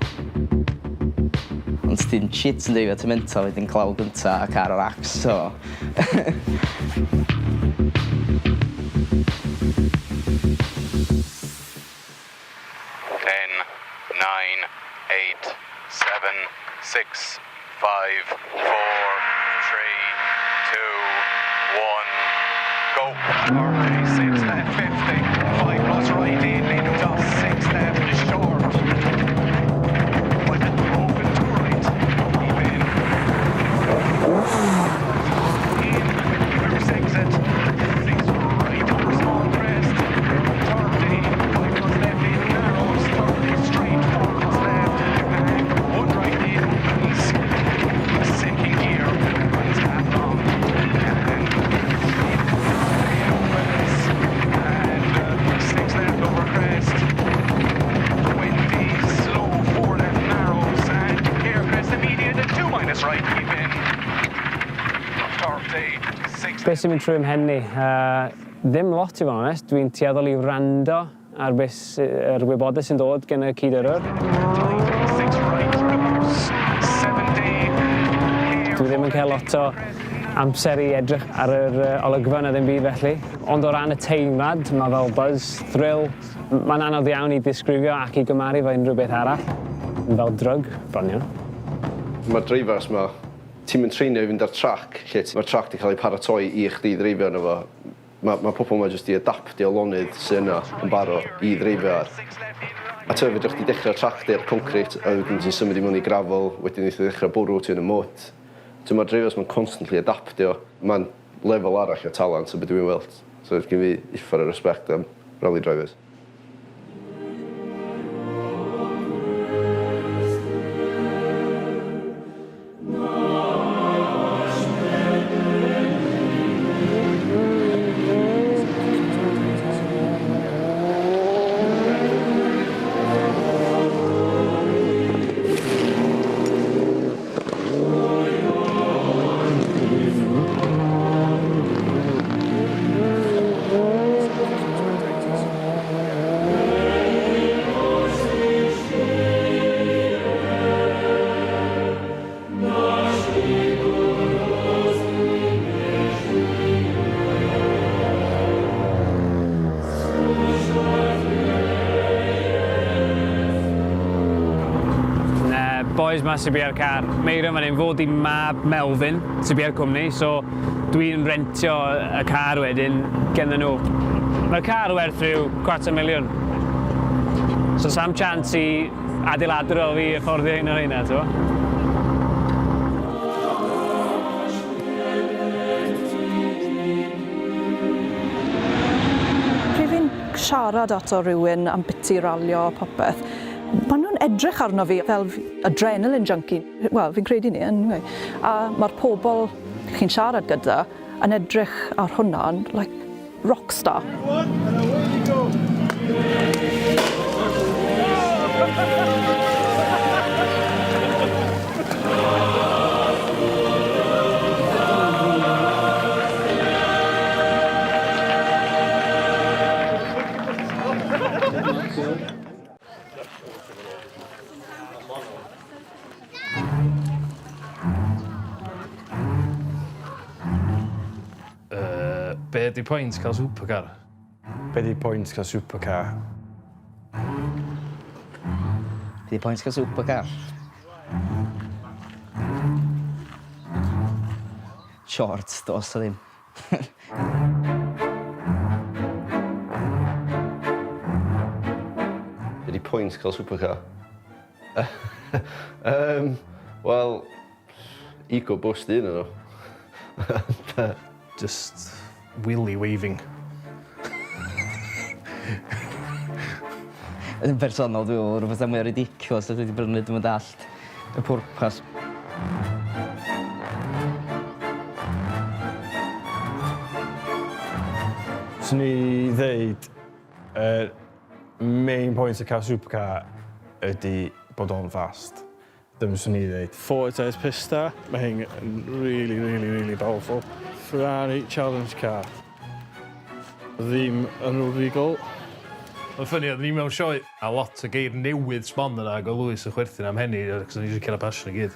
Ond ti'n shit yn dreifio, ti'n mental wedyn claw gynta a car ar ax, so... 10, 9, 8, 7, 6, 5, 4, 3, 2, 1, go. 36 left 50, 5 plus right in, leading to 6 left short. Open to right, keep in. In, first exit, 6 right over small crest, 30, 5 plus left in, narrows, 30 straight, 4 plus left, and 1 right in, opens, second gear, opens half long, and opens, and 6 left over crest, 20, slow, 4 left narrows, and care crest immediate, and 2 minus right, keep in, 30, 6 Beth sy'n mynd trwy 'mhen ni? Ddim lot i fod yn onest. Dwi'n tueddol i wrando ar beth yr wybodaeth sy'n dod gen y cyd-yrrwr. Dwi ddim yn cael lot o amser i edrych ar yr olygfa na ddim byd felly. Ond o ran y teimlad, mae fel buzz, thrill. Mae'n anodd iawn i ddisgrifio ac i gymaru fo unrhyw beth arall. Fel drug, bron iawn. Mae'r dreifers ma, ti'n mynd treinio i fynd ar trac, lle mae'r trac di cael ei paratoi i chdi ddreifio arno fo. Mae ma pobl ma jyst i adaptio lonydd sydd yna yn barod i ddreifio ar. A ti'n fedrwch chdi dechrau trac di ar concrete, a wedyn ti'n symud i mewn i gravel, wedyn neith o ddechrau bwrw ti yn y mwd. Ti'n mae'r drivers ma'n constantly adaptio. Mae'n lefel arall o talent o beth dwi'n weld. So gen fi uffar o respect am rally drivers. Boys 'ma sy bia'r car. Meirion fan hyn, fo 'di mab Melvyn sy bia'r cwmni, so dwi'n rentio y car wedyn genddyn nhw. Mae'r car werth rhyw cwarter miliwn. So sa'm chance i adeiladwr fel fi afforddio un o rheina, t'mo'? Pryd fi'n siarad ato rhywun am biti ralio a popeth, maen nhw'n edrych arno fi fel adrenaline junkie. Wel, fi'n credu 'ny anyway. A ma'r pobl chi'n siarad gyda yn edrych ar hwnna'n like rockstar. One, and away you go. Yy, be 'di point cael supercar? Be 'di point cael supercar? Be 'di point cael supercar? Short, do's 'na ddim. Be 'di point cael supercar? Yym, wel, ego boost 'di un o nhw. Just willy waving. Yn bersonol dwi me'wl rwbeth mwy ridiculous dwi 'di brynu dwi'm yn dallt y pwrpas. Swn i ddeud y main point o ca'l supercar ydi bod o'n fast. Dyma swn i ddeud. Forties Pista, mae hein yn really, really, really powerful. Ferrari Challenge Car. Ddim yn illegal. Mae'n ffyni, oedden ni mewn sioe a lot o geir newydd sbon yna ac oedd Lewis yn chwerthin am hynny ac o'n i jyst cyrraedd pasio nhw i gyd.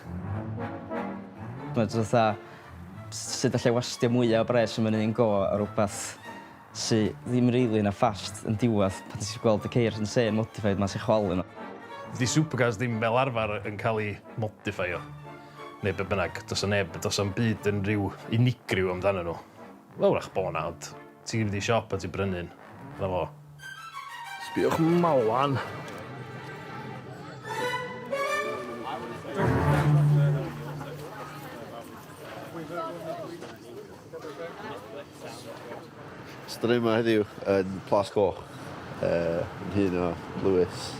Mae jyst fatha sut allai wastio mwya o bres am yn un go ar rwbath sy ddim rili na fast yn diwadd pan ti'n gweld y ceir insane modified 'ma sy'n chwalu nhw. Di supercars ddim fel arfer yn cael eu modiffeio neu be bynnag, does 'na neb, does 'na'm byd yn rhyw unigryw amdanyn nhw. Wel wrach bo' 'na ond ti'n mynd i siop a ti'n brynu un, 'na fo. Sbiwch malan. So 'dan ni yma heddiw yn Plas Coch yy yn nhŷ o Lewis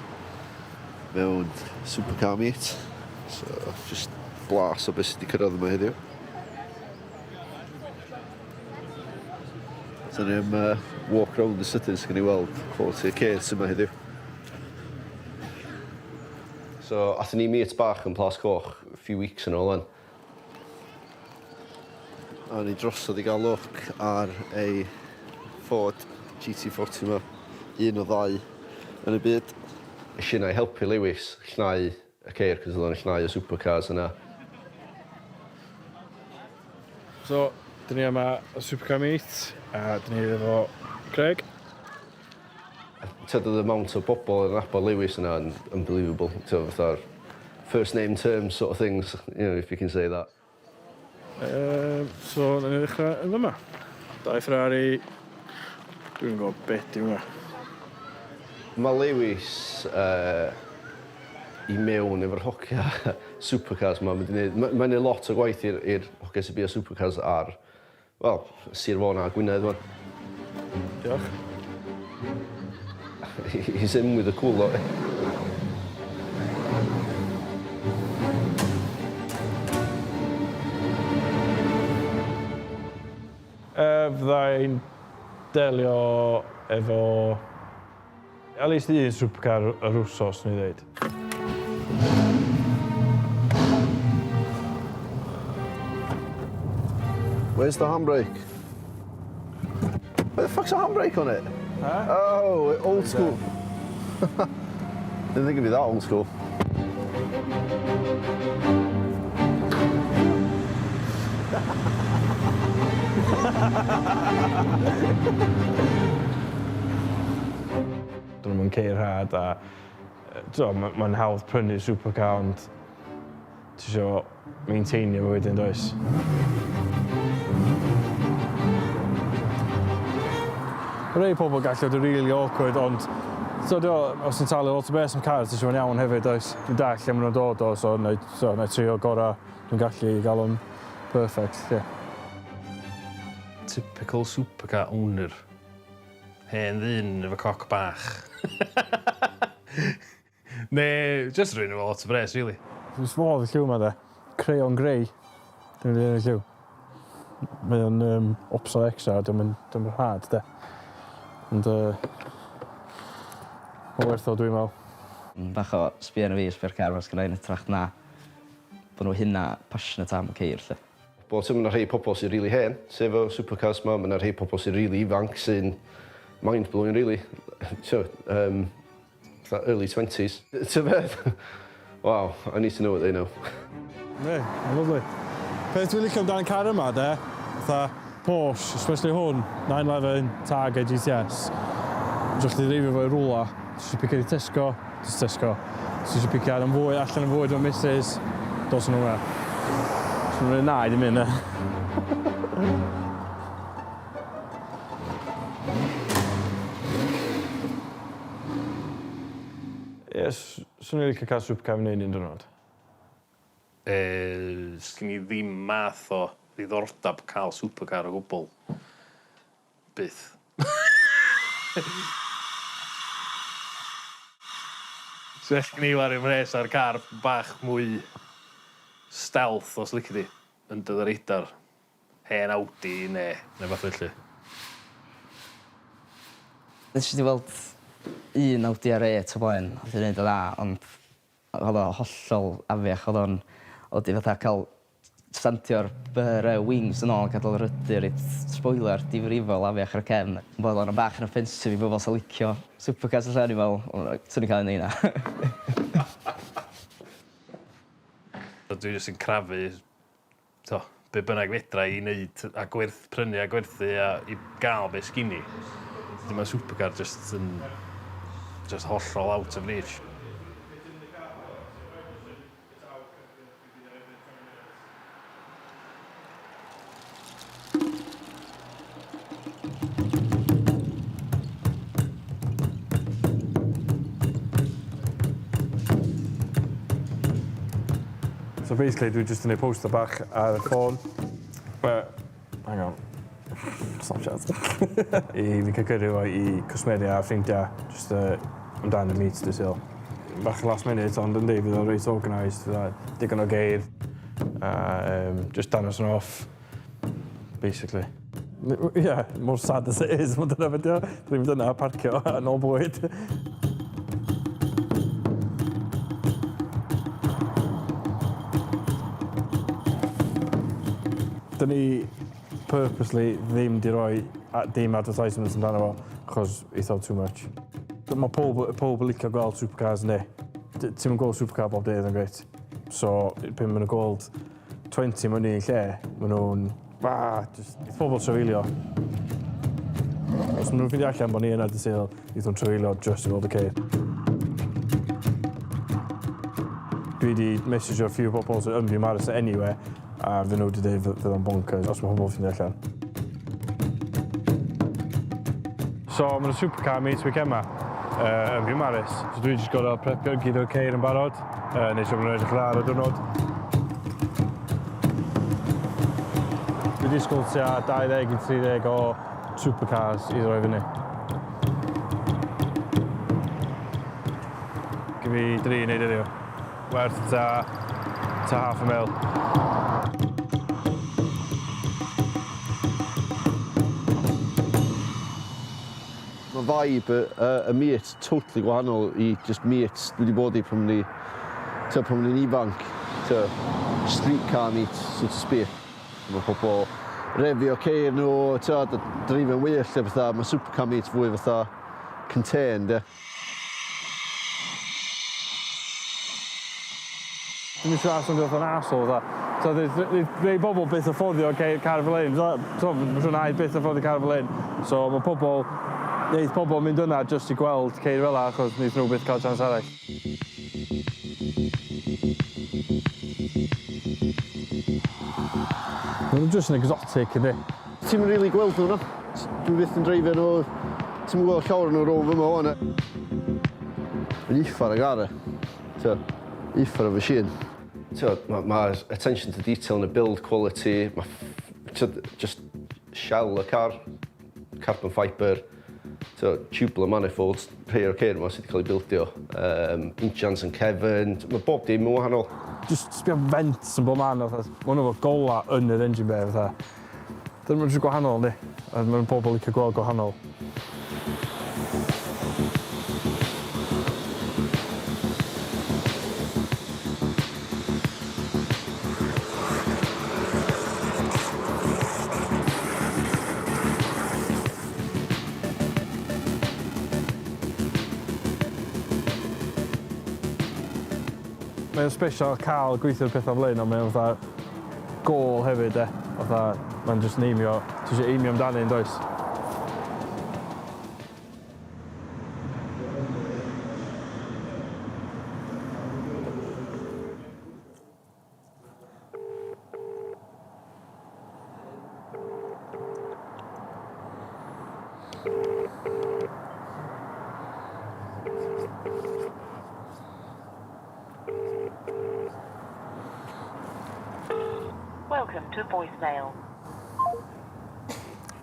mewn supercar meet. So jyst blas o be' sy 'di cyrraedd yma heddiw. So ni am yy walk round y sydyn so gawn ni weld quality y ceir sy 'ma heddiw. So athon ni meet bach yn Plas Coch few weeks yn ôl 'wan. A ni drosodd i gael look ar ei Ford GT40 ma. Un o ddau yn y byd. Es i yna i helpu Lewis llnau y ceir 'cos oedd o'n llnau y supercars yna. So, dyn ni yma y supercar meet a dyn ni efo Craig. T'od odd y amount o bobol yn nabod Lewis yna yn unbelievable t'o' fatha'r first name terms sort of things you know if you can say that. Yym so nawn ni ddechra yn fyma. Dau Ferrari. Dwi'm yn gwbo be' 'di hwnna. Ma' Lewis yy i mewn efo'r hogia supercars 'ma ma' 'di neud ma' mae'n neud lot o gwaith i'r i'r hogia sy bia supercars ar Wel, Sir Fôn a Gwynedd wan. Diolch. He's in with the cool lot. Yy fydda i'n delio efo At least un supercar yr wsos, swn i ddeud. Where's the handbrake? Where the fuck's the handbrake on it? Huh? Oh, old school. Didn't think it'd be that old school. Dyn nhw'm yn ceir rhad a t'o' ma' mae'n hawdd prynu supercar ond Ti isio maintainio fo wedyn does? Ma' rei pobl gallu fod yn rili awkward ond t'od o os ti'n talu lot o bres am car ti isio fo'n iawn hefyd does? Dwi'n dallt lle ma' nw'n dod o so 'nai so 'nai trio gora dwi'n gallu i ga'l o'n perfect 'lly. Typical supercar owner. Hen ddyn efo coc bach. Neu jyst rhywun efo lot o bres rili. Dwi'n small y lliw 'ma 'de. Crayon grey. Dwi'n mynd i ennill lliw. Mae o'n yym opsio extra a 'di o'm yn 'di o'm yn rhad 'de. Ond yy ma' werth o dwi'n me'wl. Bach o sbia arno fi a sbia ar car 'ma sgynna i yn hytrach na bo' nhw hynna passionate am y ceir 'lly. Bo' ti'n ma' 'na rhei pobol sy rili hen sy efo supercars 'ma ma' 'na rhei pobol sy rili ifanc sy'n mind blowing rili t'o' yym Fatha early twenties. T'o' beth? Waw, I need to know what they know. Yndi, ma'n lyfli. Peth dwi'n licio amdan y car yma de, fatha Porsche, especially hwn, 911 Targa GTS, fedrwch chdi dreifio fo i rwla, os ti isio picio i Tesco, jyst Tesco. Os ti isio picio am fwyd, allan am fwyd efo missus, dos nowhere. Swn i'n rhoi na i ddim un de. Ie, swn i'n licio cael supercar fy hun un diwrnod. Yy, sgin i ddim math o ddiddordab ca'l supercar o gwbwl. Byth. Sa well gin i wario mhres ar car bach mwy stealth os lici di. Under the radar. Hen Audi ne' ne' wbath felly. Nes i weld un Audi R8 o blaen o'dd 'di neud yn dda ond o'dd o hollol afiach o'dd o'n o'dd 'di fatha ca'l standio'r yr yy wings yn ôl a gadal y rudder reit spoiler difrifol afiach ar y cefn. O'dd o'n bach yn offensive i bobol sa licio supercars ella o'n i me'wl o reit swn i'n ca'l un o heina. Dwi jyst yn crafu t'o' be' bynnag fedra i neud a gwerth prynu a gwerthu a i ga'l be' sgin i. 'Dyn ma' supercar jyst yn jyst hollol out of reach. So basically dwi jyst yn neud poster bach ar y ffôn. Yy hang on. Snapchat. I fi ca'l gyrru fo i cwsmeria a ffrindia jyst yy amdan y meet dydd Sul. Bach yn last minute ond yndi fydd o'n reit organised fydda digon o geir a yym jyst dangos nhw off basically. Ie, mor sad as it is, ond dyna be' 'di o. Dwi'n mynd yna, parcio a nôl bwyd. 'Dyn ni purposely ddim 'di roi a- dim advertisements amdano fo achos it's all too much. Ma' powb powb yn licio gweld supercars yndi? T- ti'm yn gweld supercar bob dydd yn gwyt? So pan ma' nw'n gweld 20 mewn un lle, ma' nw'n ah, jyst neith pobl trafeilio. Os ma' nw'n ffeindio allan bo' ni yna dydd Sul, neith nw'n trafeilio jyst i weld y ceir. Dwi 'di messejo a few pobl sy yn Biwmaris anyway, a fy' nhw 'di deud fy- fydd o'n bonkers os ma' pobl ffindio allan. So ma' 'na supercar meet weekend 'ma yy yn Biwmaris. So dwi jyst gor'o' prepio gyd o'r ceir yn barod. Yy neud siŵr bo' nw'n edrych yn dda ar y diwrnod. Dwi disgwl tua 20 i 30 o supercars i ddod i fyny. Gin fi dri i neud heddiw. Werth tua tua half a mil. Ma' vibe y y y meet totally gwahanol i jyst meets dwi 'di bod i pan o'n i t'o' pan o'n i'n ifanc t'o' street car meets so to speak. Ma' pobol refio ceir nhw t'od a dreifio'n wyllt a petha ma' supercar meet fwy fatha contained ie? Dwi'm yn siŵr os o'n fatha'n arsehole fatha t'o' neith neith rhei bobol byth afforddio ceir car fel 'yn fatha t'o' ma' siŵr 'nai byth afforddio car fel 'yn so ma' pobol neith pobol mynd yna jyst i gweld ceir fel 'a achos neith nhw byth ca'l chance arall. Maen nhw jyst yn exotic yndi? Ti'm yn rili gweld nhw na? Dwi byth yn dreifio nhw. Ti'm yn gweld llawer o nhw rownd fyma ŵan. Mae'n uffar o gar e. T'o'? Uffar o fachine. T'o' ma' ma'r attention to detail yn y build quality ma' t'od jyst shell y car, carbon fibre, t'o' tubular manifolds, rhei o'r ceir 'ma sy 'di ca'l eu bildio, yym injans yn cefn, ma' bob dim yn wahanol. Jyst sbia vents yn bob man a fatha ma' 'wn efo gola yn yr engine bay a fatha. Dyna ma'n jyst gwahanol yndi? A ma'n pobol licio gweld gwahanol. Mae o'n sbesial ca'l gweithio ar petha fel 'yn on' mae o'n fatha gôl hefyd 'de? Fatha mae'n jyst yn aimio, ti isio aimio amdani yndoes? Welcome to voicemail.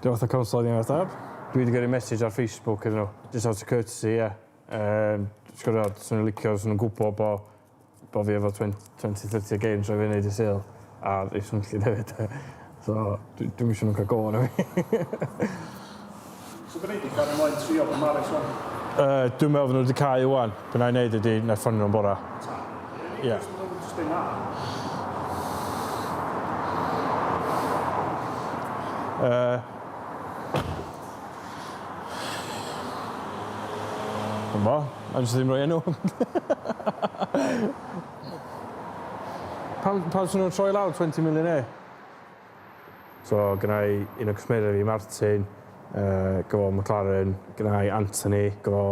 Dwi'n fatha console ddim ateb. Dwi wedi gyrru message ar Facebook iddyn nhw, just out of courtesy, ie. Um, sgwrdd, swn i'n licio, swn nhw'n gwybod bo, bo fi efo 20, 30 o games rhoi fyny dy Sul, a rei swnllyd hefyd. So, dwi, dwi'm isio nhw'n cael go arno fi. So be nei di, cario mlaen trio fo Maris wan? Yy, dwi'n meddwl fod nhw wedi cau wan. Be na i neud ydi, na i ffonio nhw'n bora. Ie. Os ma nhw'n jyst deud na. Yy. Dwi'm bo. Na jyst ddim rhoi enw. Pam, pam swn nhw'n troi lawr 20 million e? So gynna i un o cwsmeriaid fi Martin yy gyfo McLaren, gynna i Anthony gyfo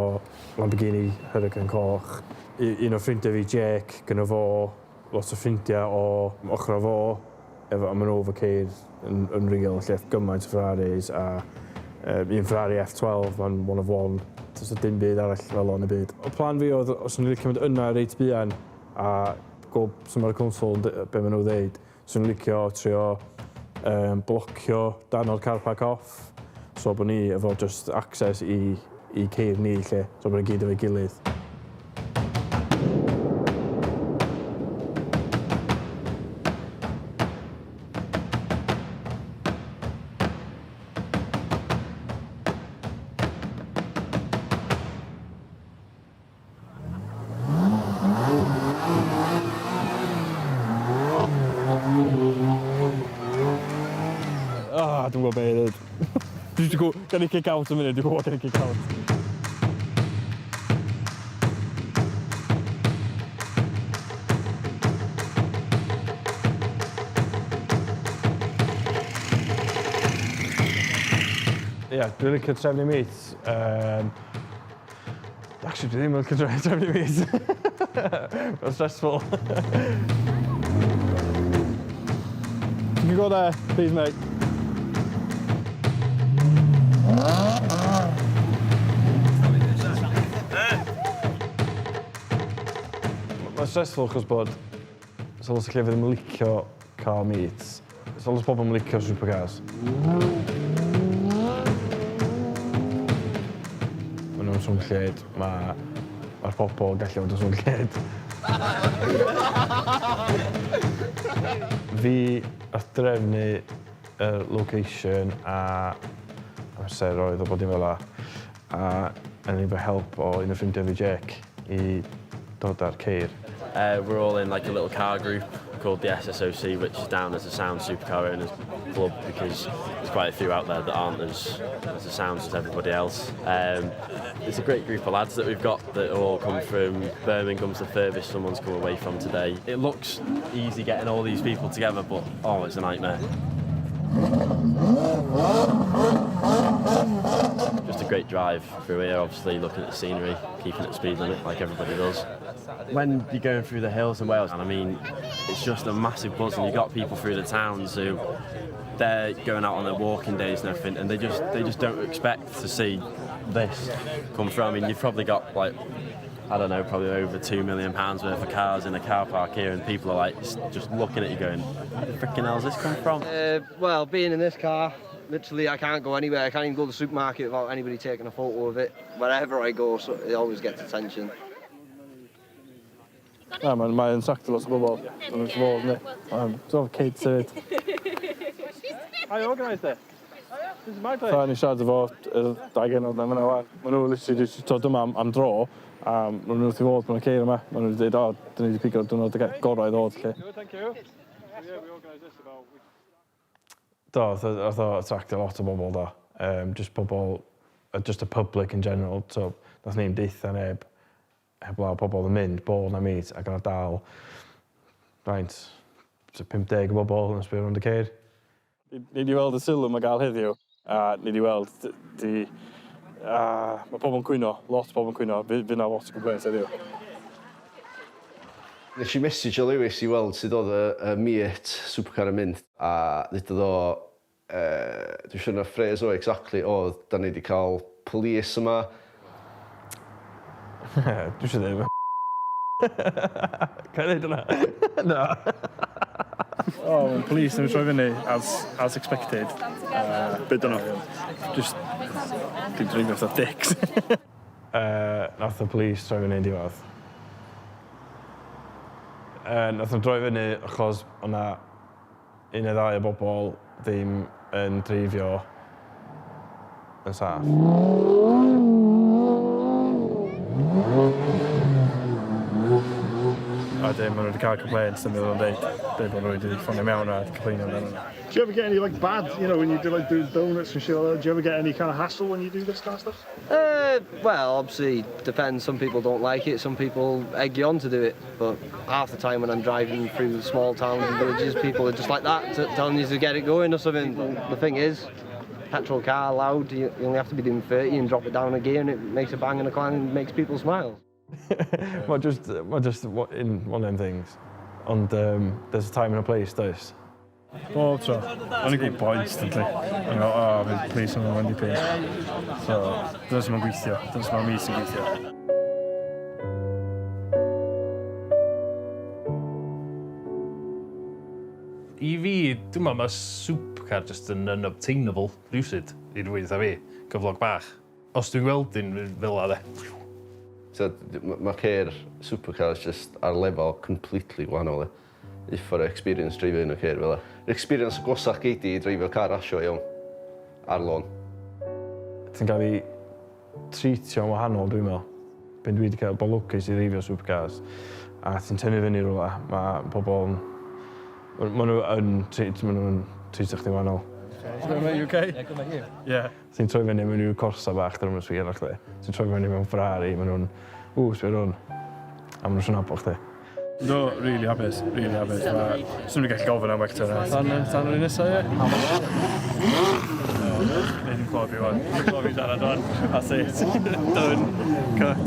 Lamborghini Huracán coch, u- un o ffrindia fi Jake gynno fo lot o ffrindia o ochra fo efo a ma' n'w efo ceir yn yn real 'lly gymaint o Ferraris a yym un Ferrari F12 ma'n one of one do's 'na dim byd arall fel o yn y byd. Y plan fi o'dd os o'n i licio mynd yna reit buan a gwel' su' ma'r council yn d- be' ma' n'w ddeud. Swn i'n licio trio yym blocio darn o'r car park off so bo' ni efo jyst access i i ceir ni 'lly so bo' ni gyd efo'i gilydd. Ah, dwi'n gwybod be i ddweud. Dwi jyst yn gwybod, gan i kick out yn munud, dwi'n gwybod gan i kick out. Ie, yeah, dwi'n licio trefnu meets. Um, Actually, dwi ddim yn licio trefnu meets. Mae'n stressful. You can go there, please, mate. Mae'n stressful achos bod so lot o llefydd ddim yn licio car meets. So lot o bobl yn licio supercars. Maen nhw'n swnllyd, mae mae'r pobl yn gallu fod yn swnllyd. Fi wrth drefnu y location a amseroedd a bod dim fel 'a a o'n i efo help o un o ffrindiau fi Jake i dod â'r ceir. We're all in like a little car group called the SSOC which is down as a sound supercar owners club because there's quite a few out there that aren't as, as a sound as everybody else. Um, it's a great group of lads that we've got that all come from Birmingham's the furthest someone's come away from today. It looks easy getting all these people together but oh it's a nightmare. Great drive through here, obviously looking at the scenery, keeping at speed limit like everybody does. When you're going through the hills in Wales, and I mean, it's just a massive buzz, and you've got people through the towns who they're going out on their walking days and everything, and they just they just don't expect to see this come through. I mean, you've probably got like I don't know, probably over £2 million worth of cars in a car park here, and people are like just looking at you going, where the freaking hell's this come from? Uh, well, being in this car, literally I can't go anywhere. I can't even go to the supermarket without anybody taking a photo of it. Wherever I go, so it always gets attention. Na, mae'n mae yn attractio lot o bobl. Mae'n wrth fod, yndi? Um, so kids hefyd. I organised it. This is my place. Fatha o'n i'n siarad efo y dau genod 'na fynna 'wan. Ma' nhw literally jyst dod yma am, am dro a ma' nhw wrth 'u fodd bod 'na ceir yma. Ma' nhw wedi dweud, o, dyn ni wedi pigo'r diwrnod gorau i ddod, 'lly. Good, thank you. So yeah, we organised this about... Do, nath o attractio lot o bobl do. Um, just pobl, just y public in general. So, nath ni'm deutha neb heblaw pobl yn mynd bod 'na meet ac o'na dal faint, tua 50 o bobl yn sbio rownd y ceir. Ni 'di weld y sylw mae'n gael heddiw, a ni 'di weld di... A mae pobl yn cwyno, lot o pobl yn cwyno, fydd 'na lot o complaints heddiw. Nes i messageo Lewis i weld sut oedd y y meet supercar yn mynd a ddudodd o yy dwi'n siŵr na phrase o exactly oedd 'dan ni 'di cael police yma. Dwi isio deud Ca i ddeud hwnna? Na. O, oh, police yn troi fyny as, as expected. Uh, Be dyna? Just dim dreifio fatha dicks. Nath y police troi fyny yn diwedd. Uh, nath nhw droi fyny achos o'na un neu ddau o bobl ddim yn dreifio yn saff. A wedyn maen nhw wedi cael complaints, dyna beth o'n dweud. Dweud bod nhw wedi ffonio mewn a complainio amdano nhw. Do you ever get any like bad, you know, when you do like doing donuts and shit like that, do you ever get any kind of hassle when you do this kind of stuff? Uh, well, obviously, depends. Some people don't like it, some people egg you on to do it. But half the time when I'm driving through small towns and villages, people are just like that, telling you to get it going or something. But the thing is, petrol car loud, you, you only have to be doing 30 and drop it down a gear and it makes a bang and a clang and makes people smile. Mae just, mae just in one of them things. Ond um, there's a time and a place, does? Bob tro. O'n i'n gwybod instantly. O'n i'n meddwl, oh, fydd police yn mynd i pyn. So, dyna sut mae'n gweithio. Dyna sut mae'n mis yn gweithio. I fi, dwi'n meddwl mae supercar just yn unobtainable, rhywsut, i rywun fatha fi, cyflog bach. Os dwi'n gweld un fel 'a 'de. T'od ma' ceir supercars jyst ar lefel completely gwahanol ia. Uffar o experience dreifio un o ceir fela. Yr experience agosach gei di i dreifio car rasio iawn. Ar lôn. Ti'n cael ei treatio'n wahanol dwi'n meddwl. Pan dwi 'di cael bod lwcus i ddeifio supercars a ti'n tynnu fyny rwla ma' pobl yn ma' nhw yn treat ma' nhw'n treatio chdi'n wahanol. So mate, you okay? Yeah, good mate, you? Yeah. Ti'n troi fyny mewn ryw Corsa bach, dyn nhw'm yn sbio arna chdi. Ti'n troi fyny mewn Ferrari, ma' nhw'n, ww, sbia ar hwn. A ma' nhw isio nabod chdi. Yndw, rili hapus, rili hapus. Ma' swn i'n gallu gofyn am well turnout. Tan tan yr un nesa ie? Nei di'm clywed fi wan. Ddim clywed fi siarad wan. That's it. Done. Cut.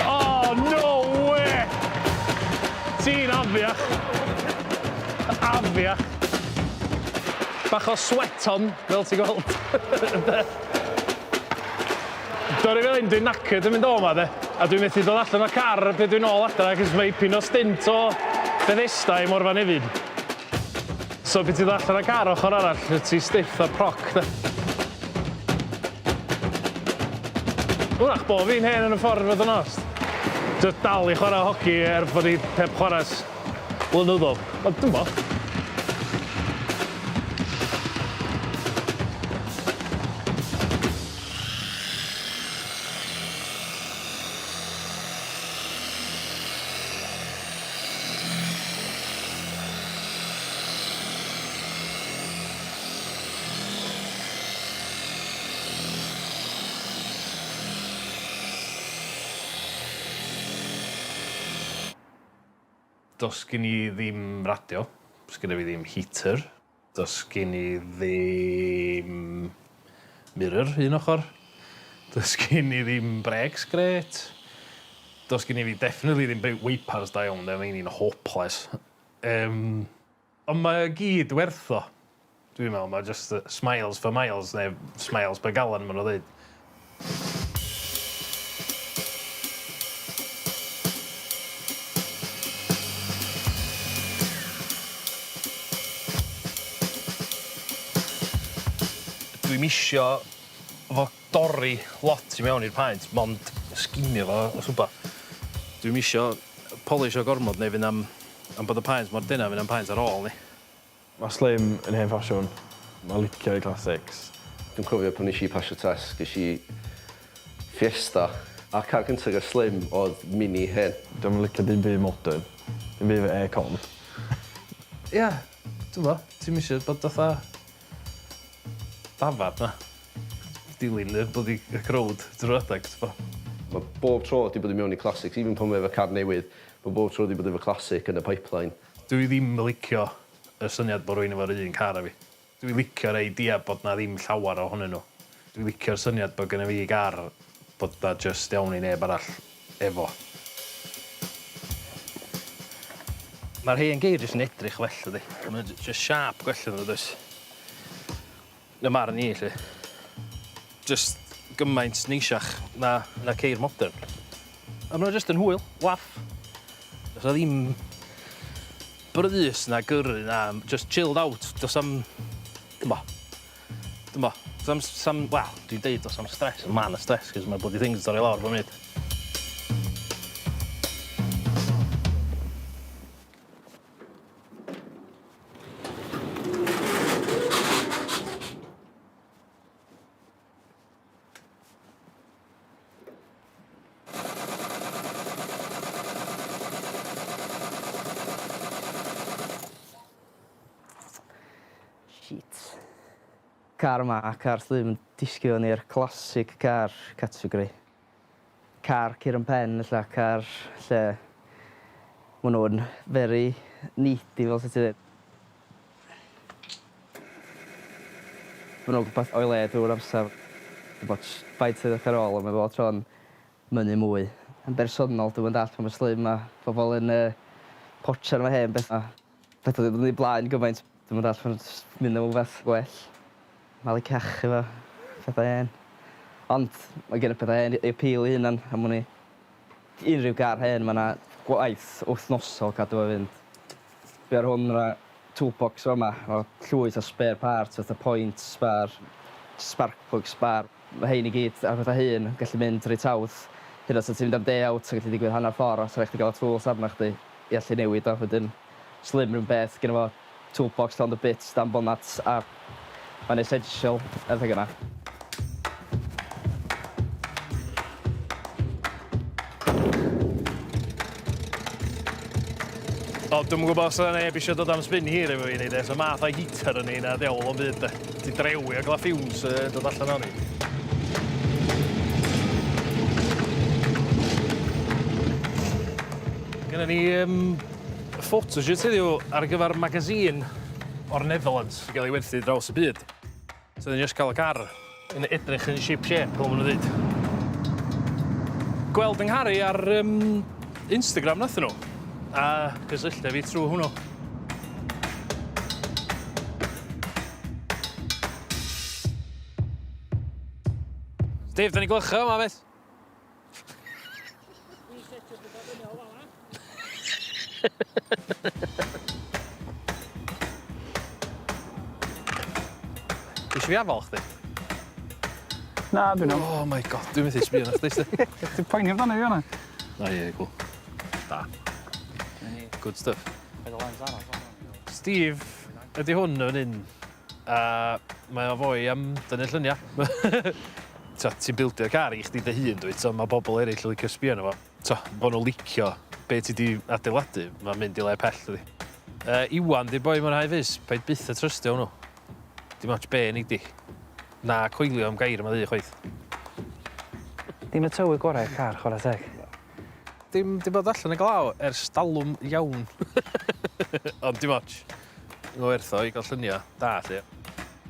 Oh, no way! Ti'n afiach. Afiach. Bach o sweat on, fel ti'n gweld. Dorri fel hyn, dwi'n knackered yn mynd o 'ma de. A dwi'n methu dod allan o'r car pryd dwi'n ôl adra achos mae ipyn o stint o Bethesda i Morfa Nefyn. So pryd ti'n dod allan o'r car ochr arall, ti stiff a proc de. Wrach bo fi'n hen yn y ffordd fod yn onest. Just dal i chwarae hoci er bod i heb chwarae ers blynyddoedd. Ond dwi'm bo. Does gen i ddim radio, does genna fi ddim heater, does gen i ddim mirror un ochr, does gen i ddim brakes grêt, does gen i fi definitely ddim weipars da iawn de, ma' 'heini'n hopeless. Yym. Ond mae o gyd werth o. Dwi'n meddwl mae jyst smiles for miles neu smiles per gallon ma' nhw'n ddeud. Dwi'm isio fo dorri lot i mewn i'r paent mond sgimio fo os wbath. Dwi'm isio polish o gormod neu fydd na'm Am bod y paent mor dena, fydd na'm paent ar ôl ni. Mae Slim yn hen ffasiwn. Mae'n licio ei classics. Dwi'n cofio pan nes i pasio test ges i Fiesta a'r car gynta gan Slim oedd Mini hen. Dio'm yn licio dim byd modern. Dim byd efo air con. Ia, dwi'm bo, ti'm isio bod fatha dafad na. Dilyn y blydi y crowd drwy'r adeg t'bo'? Mae bob tro 'di bod i mewn i classics even pan mae efo car newydd Mae bob tro 'di bod efo classic yn y pipeline. Dwi ddim yn licio y syniad bod rywun efo'r un car a fi. Dwi licio'r idea bod 'na ddim llawer ohonyn nhw. Dwi licio'r syniad bod gynna fi gar bod 'na jyst iawn i neb arall efo. Ma'r hen geir jyst yn edrych well dydi? Ma' 'na jyst siâp gwell iddyn nhw does? Yn 'y marn i 'lly. Jyst gymaint neisiach na na ceir modern. A ma' nw jyst yn hwyl, laff. Do's 'na ddim brys na gyrru na jyst chilled out do's 'am dw'mbo. Dw'mbo. Do's 'am s'am wel, dwi'n deud do's 'am stress on' ma' 'na stress 'c'os ma' bloody things yn torri lawr bob munud. Shit. Car yma a car Slim yn disgyn fewn i'r classic car category. Car cur yn pen ella, car lle ma' nhw'n very needy fel 'sa ti ddeud. Ma' nhw o gwmpas o'i le drwy'r amser. Dim ots faint sydd ar ôl ond mae bob tro'n mynnu mwy. Yn bersonol dwi'm yn dallt pam ma' Slim a pobol yn yy potsian efo hen betha. Petha 'di dod yn eu blaen gymaint. Dwi'm yn dallt pam jyst mynd am wbath gwell. Malu cachu efo petha hen. Ond mae gen y petha hen ei appeal ei hunan am wn i. Unrhyw gar hen ma' 'na gwaith wythnosol cadw fo fynd. Sbia ar hwn ma' 'na toolbox fa' 'ma efo llwyth o spare parts fatha points sbar, spark plug sbar. Ma' rhein i gyd ar petha hŷn yn gallu mynd reit hawdd. Hyd yn oed os ti'n mynd am day out ma'n gallu digwydd hanner ffor a sa rai' chdi ga'l y tools arna chdi i allu newid o wedyn Slim 'run peth gynno fo toolbox llond o bits dan bonat a mae'n essential adeg yna. O, dwi'm yn gwybod os yna neb eisiau dod am spin hir efo fi neu de, so math o heater yn ei na diawl o'n byd de. Ti drewi a gael fumes yn dod allan o'n i. Gynna ni um, photoshoot heddiw ar gyfer magazine o'r Netherlands i gael ei werthu draws y byd. So ni'n just cael y car yn edrych yn ship shape, fel maen nhw'n dweud. Gweld yng Ngharu ar um, Instagram nathon nhw, a gysylltu fi trwy hwnnw. Dave, da ni glychau yma, beth? Ti isio fi afal chdi? Na, dwi'n iawn. Oh my god, dwi'n methu sbio arna chdi sti. Ti'n poeni amdano fi fan'na? Na ie, cŵl. Da. Good stuff. Steve, ydy hwn yn un, a mae o foi am dynnu lluniau. T'o, ti'n bildio car i chdi dy hun, dwyt, so mae bobl eraill yn licio sbio arno fo. T'o, bo' nhw'n licio be ti 'di adeiladu, mae'n mynd i le pell, dydi. Uh, Iwan 'di'r boi mewn high vis, paid byth a trystio hwnnw. Dim ots be nei di. Na coelio am gair yma ddu chwaith. Dim y tywydd gorau i'r car, chwarae teg. Dim 'di bod allan y glaw ers talwm iawn. Ond dim ots. Mae'n werth o i gael lluniau da 'lly.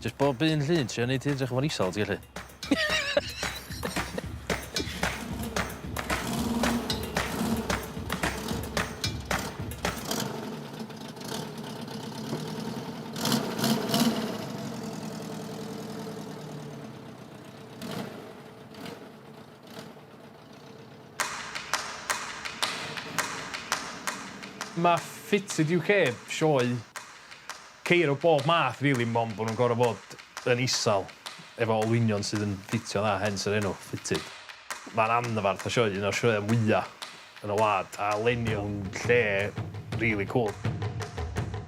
Jyst bob un llun trio neud ti edrych mor isel ti gallu. Mae Fitted UK sioe ceir o bob math rili mond bo' nw'n gor'o' fod yn isal efo olwynion sydd yn ffitio dda hence yr enw fitted. Ma'n anfarth o sioe un o'r sioea mwya yn y wlad a leni o'n lle rili cŵl.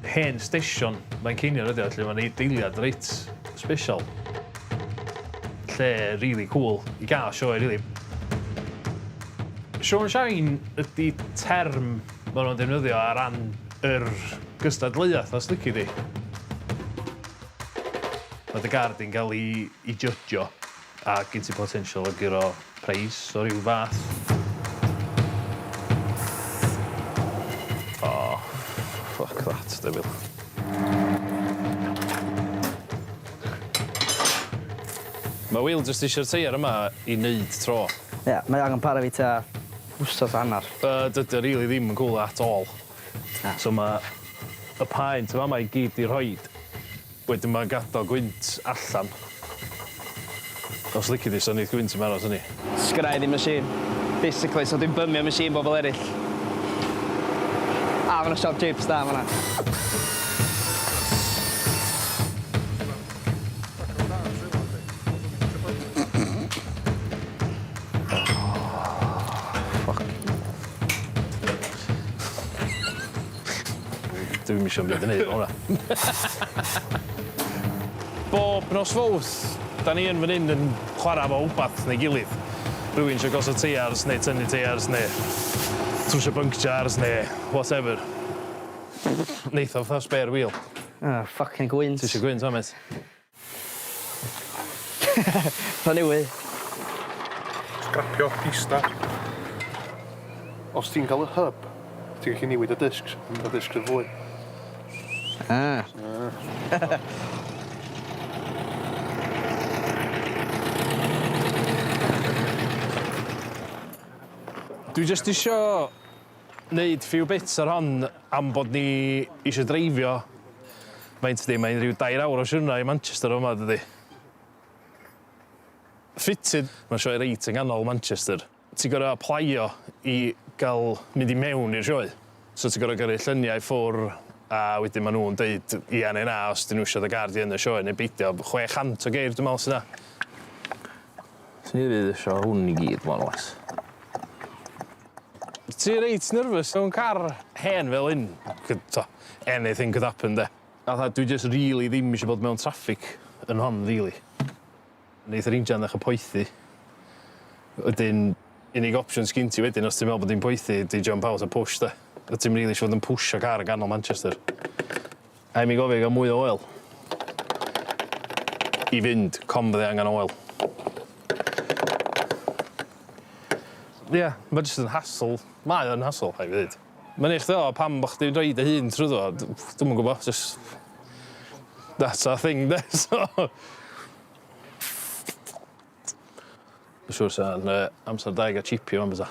Hen stesion Manceinion ydi o felly ma'n adeiliad reit sbesial. Lle rili cŵl i ga'l sioe rili. Show and Shine ydi term ma' nw'n defnyddio ar ran yr gystadleuaeth os lici di. Ma' dy gar di'n ga'l 'i 'i jydgio a gin ti potensial o guro preis o ryw fath. Oh, fuck that, de Wil. Mae Wil jyst eisiau'r teiar yma i neud tro. Ie, yeah, mae angen para fi tua wsos a hannar. Dydy o rili ddim yn cŵl at all. Na. So mae y paent yma i gyd 'di rhoid. Wedyn mae'n gadal gwynt allan. Os lici di, so neith gwynt ddim aros yni. Sgynna i ddim machine. Basically, so dwi'n bymio machine bobl eraill. A, ma' 'na siop chips da fan'na. Dwi'm isio 'm byd i neud efo hwnna. Bob nos Fowrth, 'dan ni yn fan 'yn yn chwara efo wbath neu gilydd. Rywun isio gosod teiars neu tynnu teiars neu trwsio byncjars neu whatever. Neith o fatha spare wheel. Oh ffycin gwynt. Ti isio gwynt 'wan mêt? Pa newydd? Sgrapio pista. Os ti'n cael y hub, ti'n gallu newid y discs, y discs yn fwy. Ah. Ah. Dwi jyst isio neud few bits ar hon am bod ni isio dreifio faint 'di mae'n rhyw dair awr o siwrna i Manchester o 'ma dydi? Fitted, ma'n sioe reit yng nghanol Manchester. Ti gor'o' aplaio i ga'l mynd i mewn i'r sioe. So ti gor'o' gyrru llyniau i ffwr' a wedyn ma' nw'n deud ia neu na os 'dyn nhw isio dy gar di yn y sioe neu beidio. 600 o geir dwi me'wl sy 'na. Swn i rili isio hwn i gyd more or less. Ti reit nervous mewn car hen fel hyn, t'o' anything could happen 'de? Fatha dwi jyst rili ddim isio bod mewn traffig yn hon rili. Neith yr injan ddechra poethi. Wedyn unig opsiwn sgin ti wedyn os ti'n me'wl bod 'i'n poethi ydi jump out a push 'de? A ti'm rili isio fod yn pwsio car yn ganol Manchester. Rhaid mi gofio i ga'l mwy o oil. I fynd, com fydde angan oil. Ie, ma' jyst yn hassle. Mae o'n hassle, rhaid fi ddeud. Mae'n neud chdi feddwl pam bo' chdi'n roid dy hun trwddo fo, dwi'm yn gwbo, jyst that's our thing 'de, so. Ma' siŵr sa'n yy amser da i ga'l chippy ŵan bysa?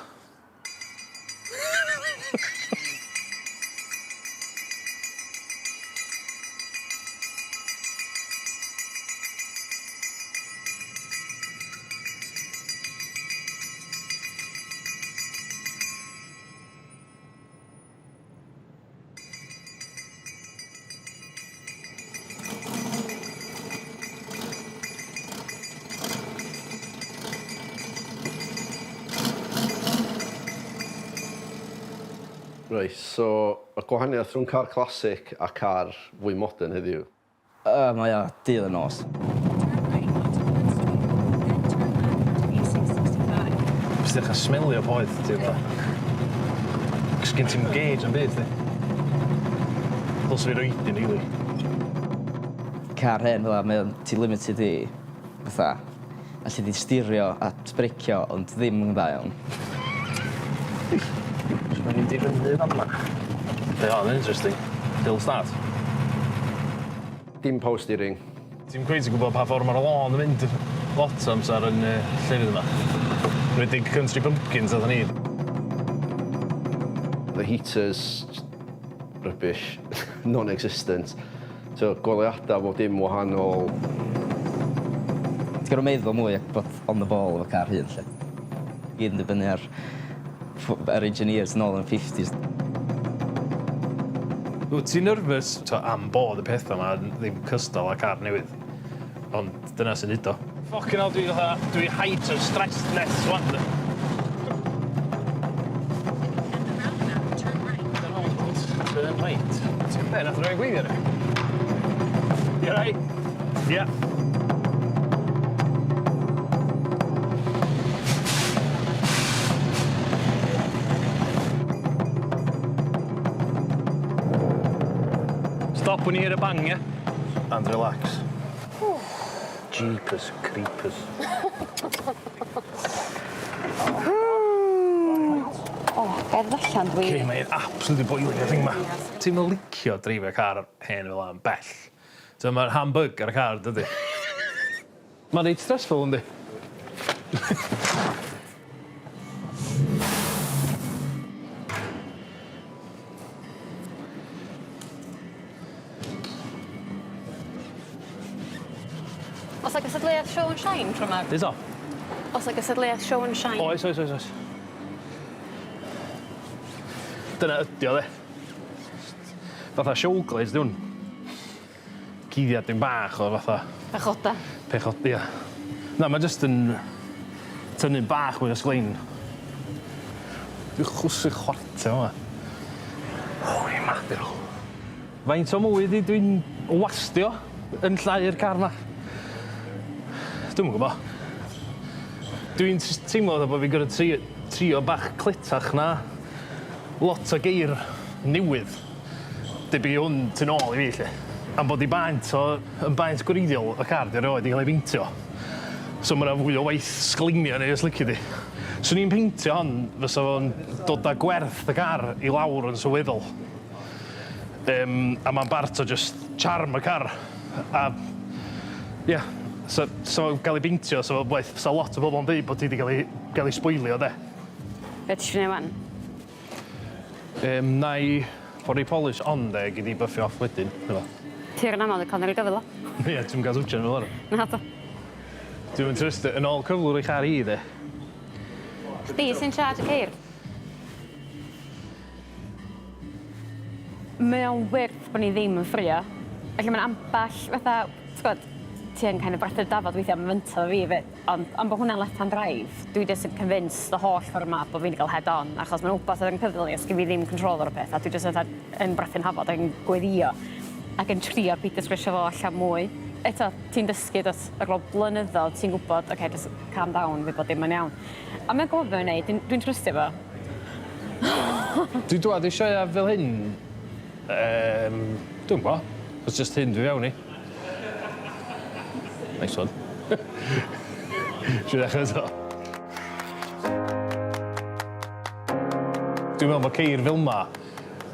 Reit, so y gwahaniaeth rhwng car classic a car fwy modern heddiw? Yy mae o dydd a nos. Jyst dechra smelio poeth ti fatha. 'C'os gen ti'm gauge na'm byd 'di. Ddylsa fi roid un rili. Car hen fela mae o'n ti limited i fatha alli di stirio a sbreicio ond ddim yn dda iawn. So mae'n mynd i fyny fama. Be on interesting. Hill start. Dim power steering. Ti'm cweit yn gwybod pa ffordd mae'r lôn yn mynd lot o amser yn y llefydd yma. Enwedig Country Bumpkins oedden ni. The heaters, rubbish, non-existent. So, goleuadau bob dim wahanol. Ti'n gorfod meddwl mwy ac bod on the ball efo car hŷn 'lly. Gyd yn dibynnu ar yr engineers nôl yn y fifties. Wyt ti'n nervous t'o' am bod y petha 'ma yn ddim cystal â car newydd? Ond dyna sy'n neud o. Ffycin 'ell dwi fatha dwi height o stressedness ŵan 'de. Turn right. Be' nath rywun gweiddi arno fi? You alright? Ia. Stop when you hear a bang, yeah? And relax. Jeepers creepers. O, gerdd allan dwi. Okay, mae'n absolutely boiling y thing 'ma. Ti'm yn licio dreifio car hen fel 'a yn bell. T'mo' ma'r ham bug ar y car dydi? Ma'n reit stressful yndi? O's 'a gystadleuaeth show and shine tro 'ma? Be' 'to? O's 'a gystadleuaeth show and shine? Oes oes oes oes. Dyna ydi o 'de. Fatha show glaze 'di 'wn. Cuddiad dim bach o fatha... Pechoda. Pechod ia. Na ma' jyst yn tynnu bach mwy o sglein. Dwi chwysu chwarter fama. Holy mackerel. Faint o mwy 'di dwi'n wastio yn llau'r car 'ma? Dwi'm yn gwbo. Dwi'n teimlo fatha bo' fi gor'o' trio trio bach cletach na lot o geir newydd. Debyg i hwn tu nôl i fi 'lly. Am bod 'i baent o yn baent gwreiddiol y car 'di erioed 'di ca'l ei beintio. So ma' 'na fwy o waith sgleinio neu os lici di. Swn i'n peintio hon fysa fo'n dod â gwerth y car i lawr yn sylweddol. Yym a ma'n bart o jyst charm y car a ia so so ga'l ei beintio so waeth sa lot o bobol yn deud bod hi 'di ga'l ei ga'l ei sboilio 'de. Be' ti isio neu' ŵan? Yym nai rhoi polish on 'de gei di byffio off wedyn hefo. Ti ar yn amal yn ca'l newid gyfyl o. Ie ti'm yn ga'l twtsio fo fel arfer. Naddo. Dwi'm yn trystio yn ôl cyflwr ei char hi 'de. Chdi sy'n charge y ceir? Mae o'n wyrth bo' ni ddim yn ffrio. Felly ma'n amball fatha t'god ti yn kind of brathu'r dafod weithia' ma' fynta fi 'fyd ond am bo' hwnna'n left hand drive dwi jyst yn convinced y holl ffor 'ma bo' fi 'di ga'l head on achos ma'n wbath o'dd yn cyfyl i os gin fi ddim control ar y peth a dwi jyst fatha yn brathu'n hafod ac yn gweddïo ac yn trio pidio stresio fo allan mwy. Eto ti'n dysgu dw't ar ôl blynyddodd ti'n gwbod oce jyst calm down fydd bob dim yn iawn. A mae o'n gwbod be' mae'n neud dwi'n dwi'n trystio fo. Dwi'n dwad i sioea fel hyn yym dwi'm gwbo. Achos jyst hyn dwi fewn i. Nice one. Isio ddechre eto? Dwi'n meddwl bo' ceir fel 'ma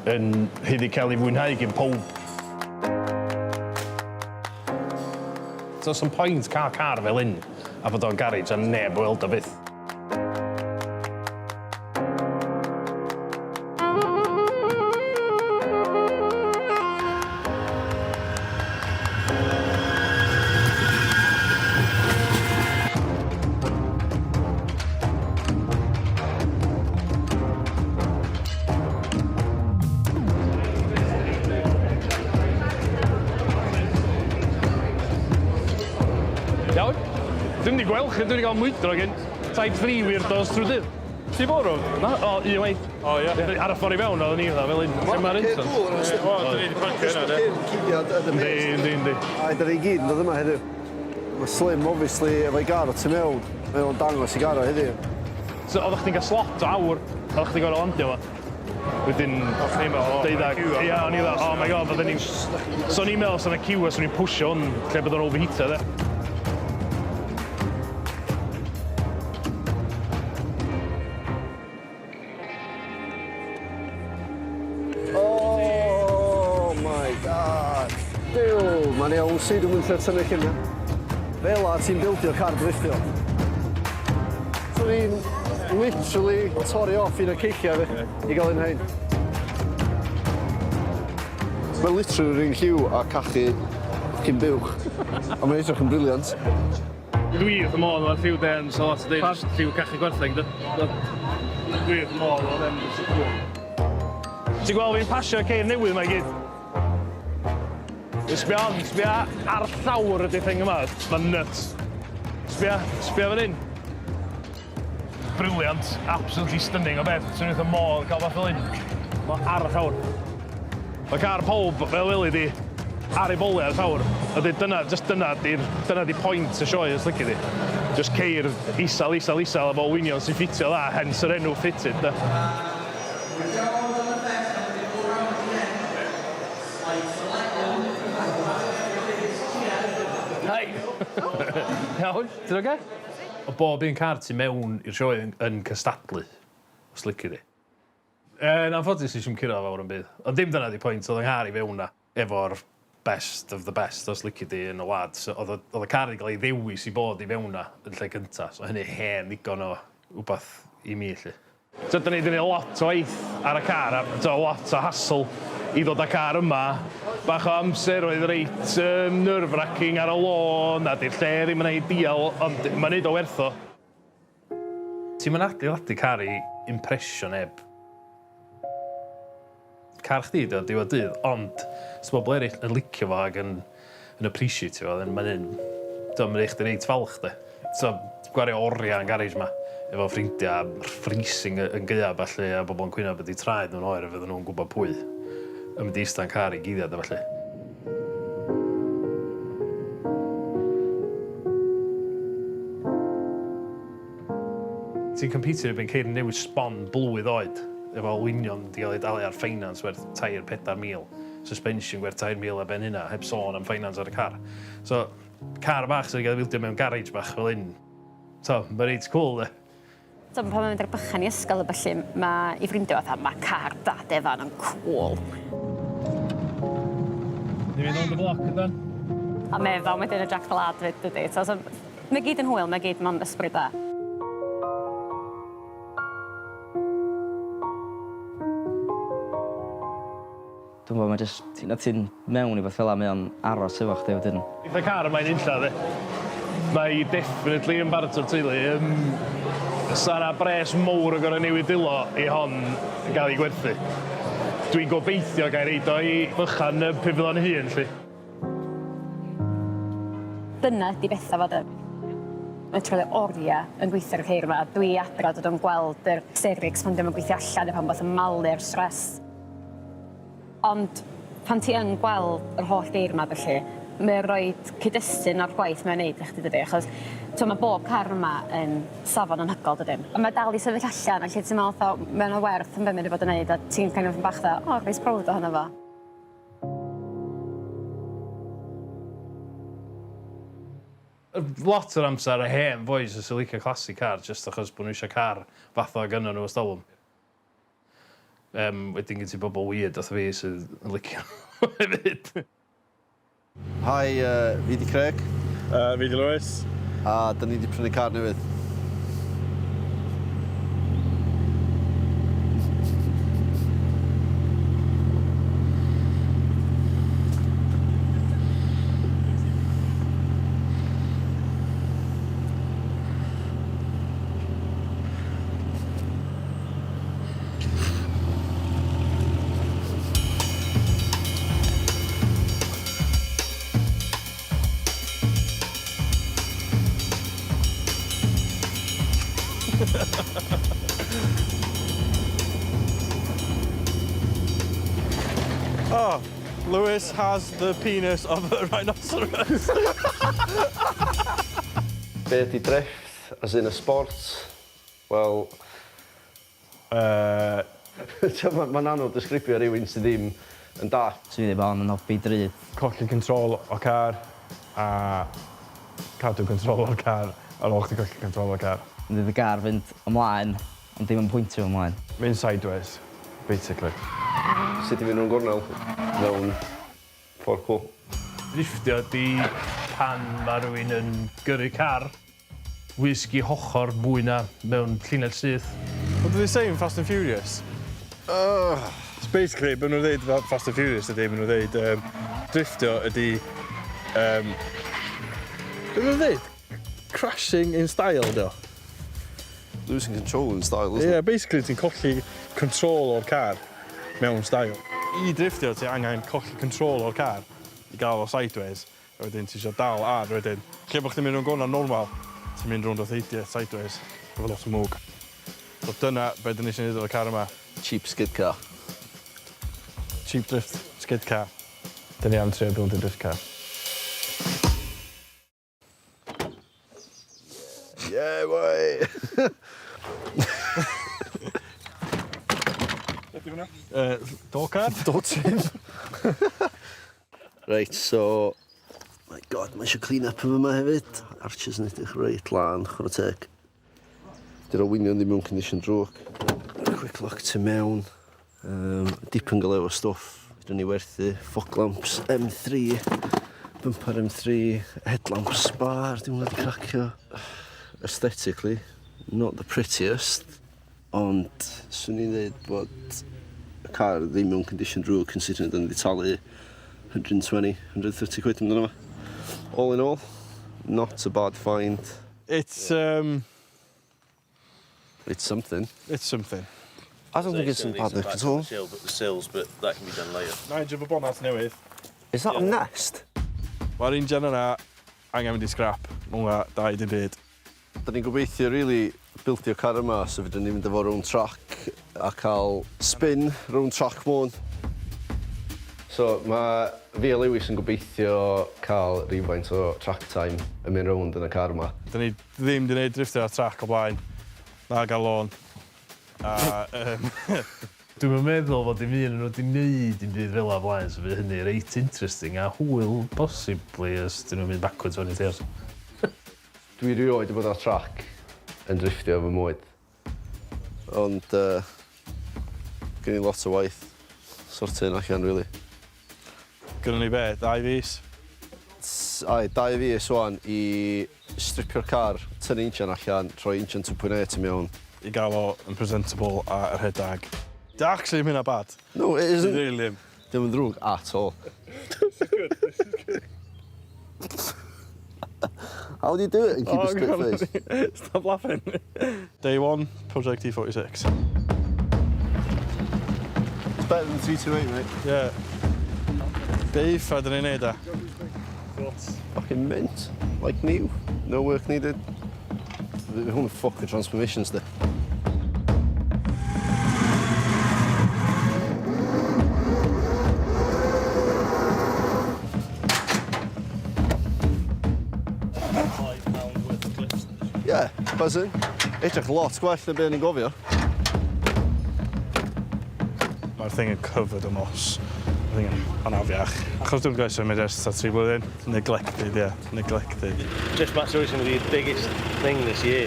yn haeddu ca'l 'u fwynhau gin powb. Do's 'am point ca'l car fel 'yn a bod o'n garej a neb yn weld o byth. Iawn? Dwi'm 'di gweld chi, dwi 'di ga'l mwydro gin type 3 weirdos trw dydd. Ti bod rownd? Na, o, un waith. O, ie. Ar y ffordd i fewn, oedden ni fatha fel un. Lle mae'r instance? O, dyn ni wedi parcio yna, de. Cuddiad yn y Yndi, yndi, yndi. A da ni gyd yn dod yma heddiw. Mae Slim, obviously, efo'i gar o tu mewn. Mae o'n dangos i gar o heddiw. So, oeddech chdi'n cael slot o awr, oeddech chdi'n gorfod landio fo. Wedyn, deuddag, ia, o'n i dda, oh my god, fydden ni'n... So o'n i'n meddwl, sa'n y queue, a swn i'n pwsio hwn lle bod o'n overheatio, de. Oh my god. Duw, mae'n iawn sydd yn lle tynnu lluniau. Fel a ti'n bildio car drifftio. Swn i'n literally torri off un o ceilliau fi i gael un hein. Mae literally yr un lliw a cachu cyn buwch. A mae'n edrych yn brilliant. Dwi wrth fy modd efo'r lliw de, ond sa lot yn deud jyst lliw cachu gwartheg de. Dwi wrth fy modd efo them, jyst yn cŵl. Ti'n gweld fi'n pasio ceir newydd 'ma i gyd? Sbia hon, sbia ar llawr ydy'r thing yma, mae'n nuts. Sbia, sbia fan hyn. Brilliant, absolutely stunning o beth, swn i wrth fy modd cael fath fel hyn. Mae ar y llawr. Mae car pawb, fel weli di, ar ei boliau ar y llawr. Ydy, dyna, just dyna di'r, dyna di point y sioe, os lici di. Just ceir isel, isel, isel, efo olwynion sy'n ffitio dda, hence yr enw fitted, de. Hi! Iawn, ti'n oce? O bob un car tu mewn i'r sioe yn, yn cystadlu, os lici di. Yn anffodus nes i'm curo fawr o'm byd. Ond dim dyna 'di point, oedd 'y nghar i fewn 'na efo'r best of the best os lici di yn y wlad. So oedd y oedd y car 'di gael ei ddewis i bod i fewn 'na yn lle cynta, so hynny hen ddigon o wbath i mi 'lly. So 'dan ni 'di neud lot o waith ar y car a t'o' lot o hassle i ddod â car yma. Bach o amser oedd reit yym nerve wracking ar y lôn a 'di'r lle ddim yn ideal ond ma'n neud o werth o. Ti'm yn adeiladu car i impresio neb. Car chdi 'di o diwedd dydd ond os bobol eryll yn licio fo ag yn yn appreciatio fo then mae'n un t'o' ma'n neu' chdi reit falch 'de. So gwario oria yn garej 'ma efo ffrindia freezing yy yn gaea ballu a bobol yn cwyno bod 'u traed nw'n oer a fydden nw'n gwbo pwy yn mynd i ista'n car i guddiad a ballu. Ti'n competio yn erbyn ceir newydd sbon blwydd oed efo olwynion 'di gael eu dalu ar finance werth tair pedair mil, suspension gwerth 3,000 ar ben hynna, heb sôn am finance ar y car. So, car bach sydd wedi cael ei bildio mewn garej bach fel hyn, t'o, ma' reit cŵl 'de. T'o' pan ma'n mynd â'r bychan i ysgol a ballu ma' 'i ffrindia fatha ma' car dad Efan yn cŵl. Ni'n mynd rownd y bloc yndan? A ma' Efan wedyn yn Jac Lad 'fyd dydi? So so mae gyd yn hwyl mae gyd mewn ysbryd da. Dwi'm 'bo ma' jyst ti'n ti'n mewn i wbath fela mae o'n aros efo chdi wedyn. Eitha car yma i nunlla de. Mae hi definitely yn bart o'r teulu. Yym sa 'na bres mowr yn gor'o' newid dwylo i hon gael ei gwerthu. Dwi'n gobeithio gai reid o i Fychan yy pryd fydd o'n hŷn 'lly. Dyna ydi betha fo 'de. Mae'n treulio oria yn gweithio ar y ceir 'ma. Dwi adra dod o'n gweld yr hysterics pan 'di o'm yn gweithio allan ne' pan wbath yn malu'r stress. Ond pan ti yn gweld yr holl geir 'ma felly, mae o'n roid cyd-destun o'r gwaith mae'n neud i chdi dydi achos t'o' ma' bob car yma yn safon anhygol dydyn? A ma' dal i sefyll allan a lle ti'n me'wl fatha mae o'n werth am be' mae 'di bod yn neud a ti'n kind of bach fatha o reit prowd ohono fo. Lot o'r amser y hen bois sy'n licio classic cars jyst achos bo' nhw eisiau car fatha o' gynnon nhw ers talwm. Yym wedyn gen ti bobl weird fatha fi sydd yn licio nhw hefyd. Hi, fi 'di Craig. Fi 'di Lewis. A 'dan ni 'di prynu car newydd. Oh, Lewis has the penis of a rhinoceros. Be ydi drift, as in a sport? Wel... T'mo' ma'n anodd disgrifio rywun sy ddim yn dallt. Swn i ddeud bo' hon yn hobi drud. Colli control o car a cadw control o'r car ar ôl chdi colli control o'r car. Mynd y gar fynd ymlaen ond dim yn pwyntio ymlaen. Mynd sideways, basically. Sut i fynd rownd gornel mewn ffordd cŵl. Drifftio ydi pan ma' rywun yn gyrru car wysg 'i hochor mwy na mewn llinell syth. What do they say in Fast and Furious? Ugh. So basically, be' ma' nhw'n ddeud about Fast and Furious ydi, ma' nhw'n ddeud drifftio ydi be' ma' nhw'n ddeud? Crashing in style 'di o? Losing control in style, isn't it? Yeah, basically ti'n colli control o'r car mewn style. I drifftio ti angen colli control o'r car i gael o sideways, a wedyn ti isio dal ar wedyn. Lle bo' chdi'n mynd rownd gornel normal, ti'n mynd rownd o theidia sideways efo lot o mwg. So dyna be' 'dyn ni isio neud efo'r car yma. Cheap skid car. Cheap drift skid car. Dyn ni am trio bildio drift car. Yeah, boy! Be' 'di hwnna? Door card? Door tip. Reit, so... My God, mae eisiau clean up yn fyma hefyd. Arches yn edrych reit lân, chwarae teg. Dy'r olwynion ddim mewn condition drwg. Quick look tu mewn. Dipyn go lew o stwff. Fedrwn ni werthu fog lamps M3, bumper M3, headlamps spar, dim wedi cracio. Aesthetically, not the prettiest, ond swn i'n dweud bod y car ddim mewn condition drwg considering dyn ni wedi talu 120, 130 quid amdano fo. All in all, not a bad find. It's, It's something. It's something. I don't think it's in bad nick at all. But the sills, but that can be done later. Nigel efo bonat newydd. Is that a nest? Mae'r injan yna angen mynd i scrap. Mae hwnna da i dim byd. Da ni'n gobeithio really bildio car yma so fedrwn ni fynd efo rownd track a cael spin rownd track Môn. So mae fi a Lewis yn gobeithio cael rhywfaint o track time yn mynd rownd yn y car yma. Da ni ddim 'di neud drifftio ar track o blaen. Nag ar lôn. A Dwi'm yn meddwl fod dim un o nhw 'di neud dim byd fel 'a o blaen, so fydd hynny reit interesting a hwyl possibly os 'dyn nhw'n mynd backwards fewn i tears. Dwi rioed 'di bod ar track yn drifftio fy mywyd. Ond gen i lot o waith sortio hyn allan really. Gynnon ni be, 2 fis? Aye, 2 fis ŵan i stripio'r car, tynnu injan allan, rhoi injan 2.8 i mewn. I gael o yn presentable a rhedeg. Di actually ddim hynna bad. No, it isn't. Di really ddim. Dim yn ddrwg at all. This is good, this is good. How do you do it and keep a straight face? Stop laughing. Day one, Project E46. It's better than 328, mate. Yeah. Be uffar dyn ni'n neud e? Fucking mint. Like new. No work needed. Hwn yn fucking transformations, di. Yeah, buzzing. Edrych lot gwell na be o'n i'n gofio. Mae'r thing yn covered o moss. Mae'r thing yn anafiach. Achos dwi'n gwneud symud ers tua 3 blwyddyn. Neglected, yeah. Neglected. Drift Master is going to be the biggest thing this year.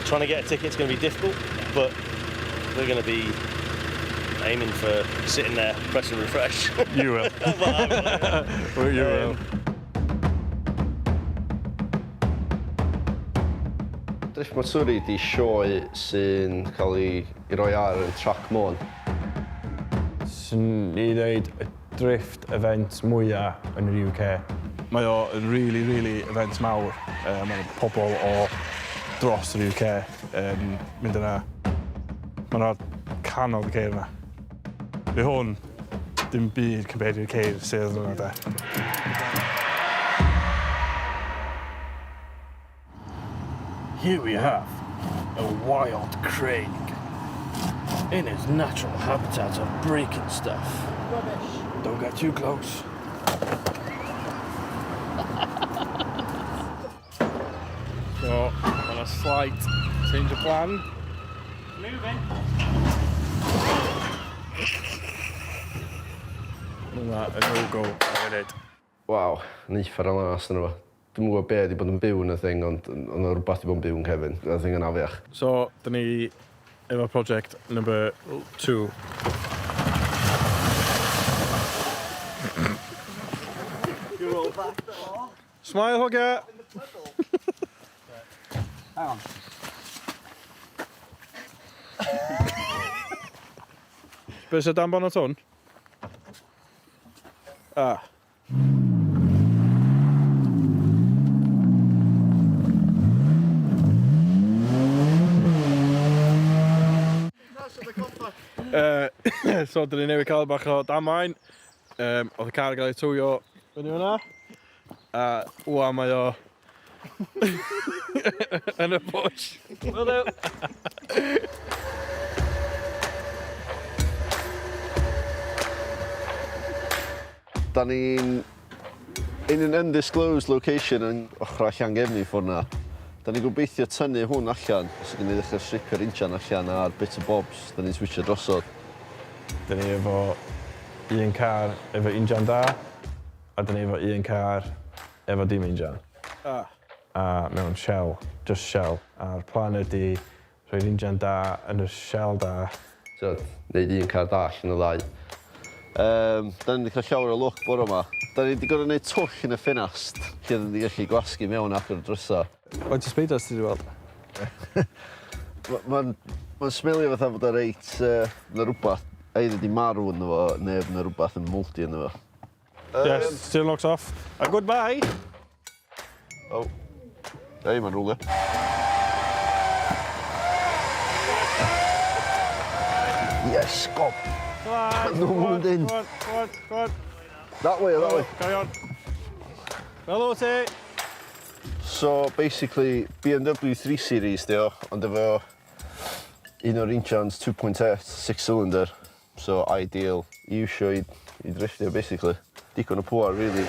Trying to get a ticket's going to be difficult, but we're going to be aiming for sitting there, pressing refresh. You will. Well, I will. Well, you will. Drift Matsuri di sioe sy'n cael ei roi ar yn Trac Môn. Swn i ddeud y drift event mwyaf yn yr UK. Mae o yn really, really event mawr. Mae pobl o dros yr UK yn mynd yna. Mae yna cannoedd o ceir yna. Fi hwn, dim byd compared i'r ceir sydd yna de. Here we have a wild Craig in his natural habitat of breaking stuff. Rubbish. Don't get too close. So, mae yna slight change of plan. Moving. Mae yna a no-go ar funud. Waw, yn uffar o lanast yno fo. Dwi'm yn gwybod be' 'di bod yn byw yn y thing ond o' 'na rwbath 'di bod yn byw yn cefn. Y thing yn afiach. So, 'dan ni efo project number two. Smile hogia! Hang on. Be' sy dan bonot hwn? Ah. Yy so 'dyn ni newydd cael bach o damwain. Yym o'dd y car yn ga'l ei towio fyny fyna. A ŵan mae o yn y bush. Will do. Da ni'n in an undisclosed location yn ochra Llangefni ffwr 'na. Da ni'n gobeithio tynnu hwn allan, so gyn ni ddechra stripio'r injan allan a'r bits and bobs da ni'n switsio drosodd. Da ni efo un car efo injan da, a da ni efo un car efo dim injan. Ah. A mewn shell, just shell. A'r plan ydi rhoi'r injan da yn y shell da. T'od, neud un car da allan o ddau. Yym, 'dan ni 'di cael llawer o lwc bore 'ma. 'Dan ni 'di gor'o' neud twll yn y ffenast lle oddan ni gallu gwasgu mewn agor y drysa. Faint o speidars ti 'di weld? Ma' ma'n ma'n smelio fatha bod o reit yy ma' rwbath either 'di marw ynddo fo ne' ma' 'na rwbath yn mouldy ynddo fo. Yes, steering lock's off. A goodbye! O. Ei, mae'n rwle. Yes, gob. No one in. Go on, go on, go on. That way, that way. Carry on. Hello, te. So, basically, BMW 3 Series, di o, ond efo un o'r injans 2.8, 6 cylinder. So, ideal i iwsio i, i drifftio, basically. Digon o pŵar, really.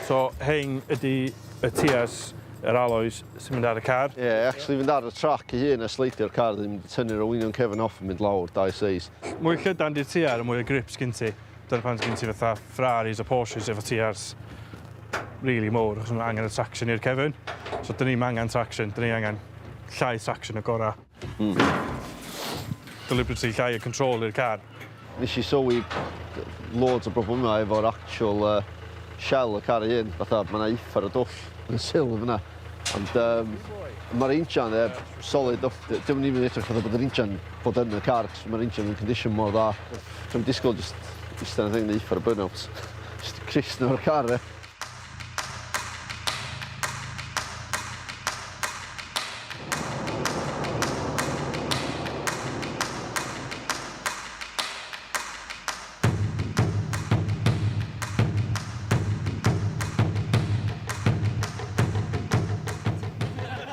So, hein ydi y tiars, yr alloys sy'n mynd ar y car. Ie, yeah, actually fynd ar y track ei hun a sleidio'r car ddim tynnu'r olwynion cefn off yn mynd lawr dau seis. Mwy llydan di'r tiar, y mwy o grip sgin ti. Dyna pan sgin ti fatha Ferraris a Porsches efo tiars really mowr, achos ma' angen y traction i'r cefn. So, dyn ni'm angen traction, dyn ni angen llai traction y gora. Deliberately llai o control i'r car. Nes i sylwi loads o broblemau efo'r actual uh, shell y car ei hun. Fatha, mae yna uffar o dwll yn y sil fyna. Ond um, mae'r injan e, solid off. Dim yn even edrych fatha bod yr injan bod yn y car, chos mae'r injan yn condition mor dda. Dwi'n disgwyl just ista yn y thing neu uffar o burnout. Just crisno o'r car e.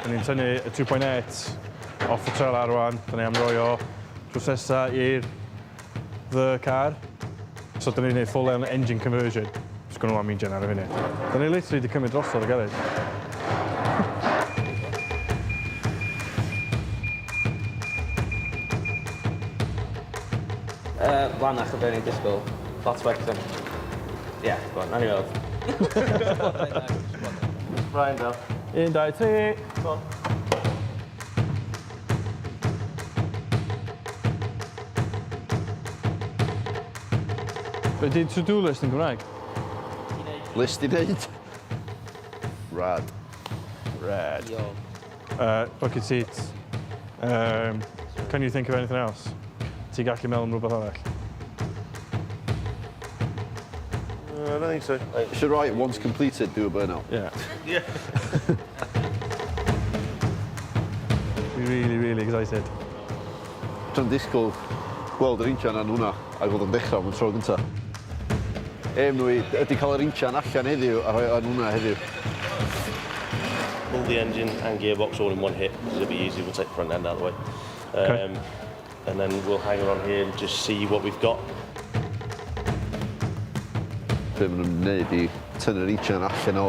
Da ni'n tynnu y 2.8 off y trelar rwan. Da ni am roi o drws nesa i'r the car. So da ni'n neud full on engine conversion. Sgwn nhw am injan ar y funud. Da ni literally 'di cymryd drosodd y garej. Yy, lanach o be o'n i'n disgwyl. Lot well than... Ie, go on, nawn ni weld. Ryan, Del. Un, dau, tri. Go on. Be 'di to-do list yn Gymraeg? List i neud. Rad. Rad. Bucket seats. Can you think of anything else? Ti gallu meddwl am rhywbeth arall? I don't think so. Should write once completed, do a burnout. Yeah. Yeah. Fi really, really excited. Dwi'n disgwyl gweld yr injan ar hwnna a gweld o'n dechrau am y tro gynta. Aim nhw ydy cael yr injan allan heddiw a rhoi o'n hwnna heddiw. Pull the engine and gearbox all in one hit because it'll be easy. We'll take the front end out of the way. Okay. And then we'll hang around here and just see what we've got. Be maen nhw'n wneud i tynnu'r injan allan o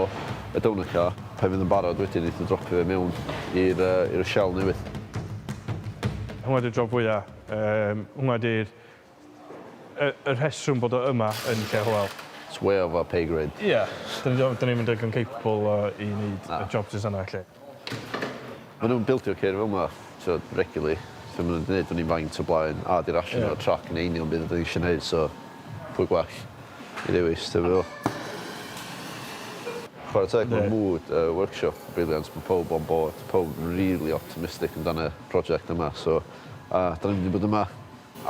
y donor car, pan fydd yn barod wedyn neith nhw dropio fe mewn i'r uh, i'r shell newydd. Hwnna 'di'r job fwya. Yym hwnna 'di'r y y rheswm bod o yma yn lle Hywel. It's way over our pay grade. Ie. 'Dyn ni 'dyn ni'm yn digon capable o i neud y jobsys yna 'lly. Maen nhw'n bildio ceir fel 'ma t'od regularly. So ma' nhw 'di neud wn i'm faint o blaen a 'di rasio nhw ar trac yn union be' 'dan ni isio neud so pwy gwell i ddewis t'o' be' dwi feddwl? Chware teg ma'r mood y workshop yn brilliant ma' powb on board powb rili optimistic amdan y project yma so a 'dan ni'n mynd i bod yma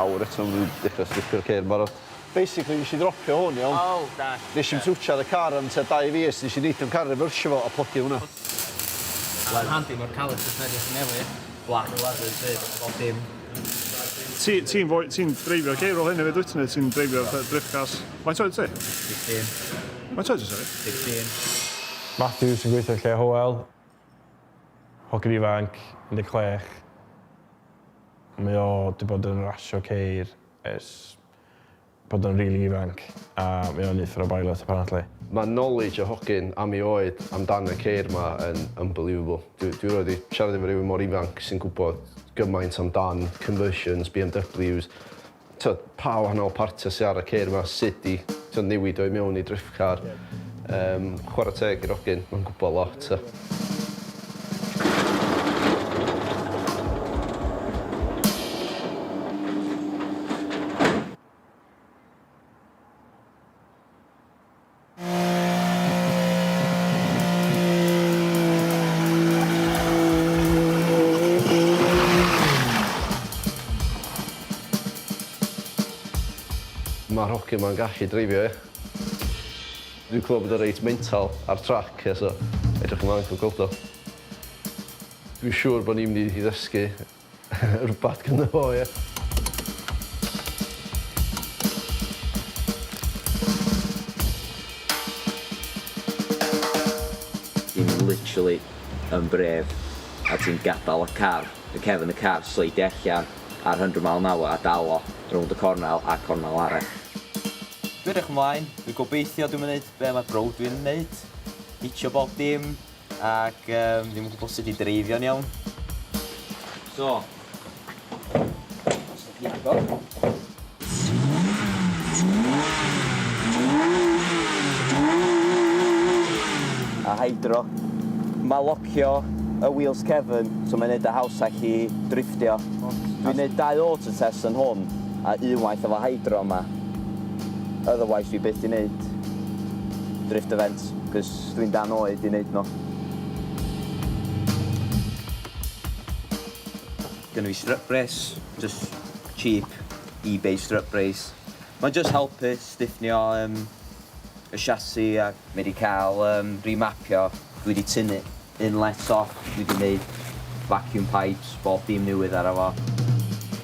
awr eto ma' nhw 'di dechra stripio'r ceir yn barod. Basically nesh i dropio hwn iawn? Oh dallt. Nesh i'm twtsiad y car am tua 2 fis nesh i neidio'n car refersio fo a plygio hwnna. Mae'n handi mae'r calipers yn edrych yn newydd. Black leather 'fyd, bob dim. Ti ti'n foi ti'n dreifio ceir fel hyn hefyd wyt neu ti'n dreifio fatha drift cars? Faint oed ti? 16. Faint oed ti sori? 16. Matthew sy'n gweithio lle Hywel. Hogyn ifanc, 16. Mae o 'di bod yn rasio ceir ers bod o'n rili ifanc a mae o'n uffar o bilot apparently. Mae knowledge y hogyn am ei oed amdan y ceir 'ma yn unbelievable. Dwi dwi rioed 'di siarad efo rywun mor ifanc sy'n gwbod gymaint amdan conversions, BMWs, t'od pa wahanol partia sy ar y ceir 'ma, sut i t'od newid o i mewn i drift car. Yym chwara teg i'r hogyn, ma'n gwbo lot a. Ma'r hogyn 'ma'n gallu dreifio ia? Dwi'n clywed bod o reit mental ar trac ia so edrych ymlaen ca'l gweld o. Dwi'n siŵr bo' ni'n mynd i ddysgu rwbath ganddo fo ia? Ti'n literally yn brave a ti'n gadal y car, y cefn y car sleidio allan ar 100 mile an hour a dal o rownd y cornel a cornel arall. Dwi edrych ymlaen, dwi gobeithio dwi'm yn neud be' ma' brawd fi'n neud, hitio bob dim ac yym ddim yn gwbo sut i dreifio'n iawn. So, os dach chi'n agor. A hydro. Mae locio y wheels cefn, so mae'n neud o hawsach i drifftio. Dwi'n neud dau auto test yn hwn a unwaith efo hydro yma. Otherwise dwi byth 'di neud drift event 'cos dwi'n dan oed i neud nhw. Gynno fi strut brace, just cheap eBay strut brace. Mae'n just helpu stiffnio yym y chassis a mae 'di cael yym remapio. Dwi 'di tynnu inlets off, dwi 'di neud vacuum pipes, bob dim newydd arno fo.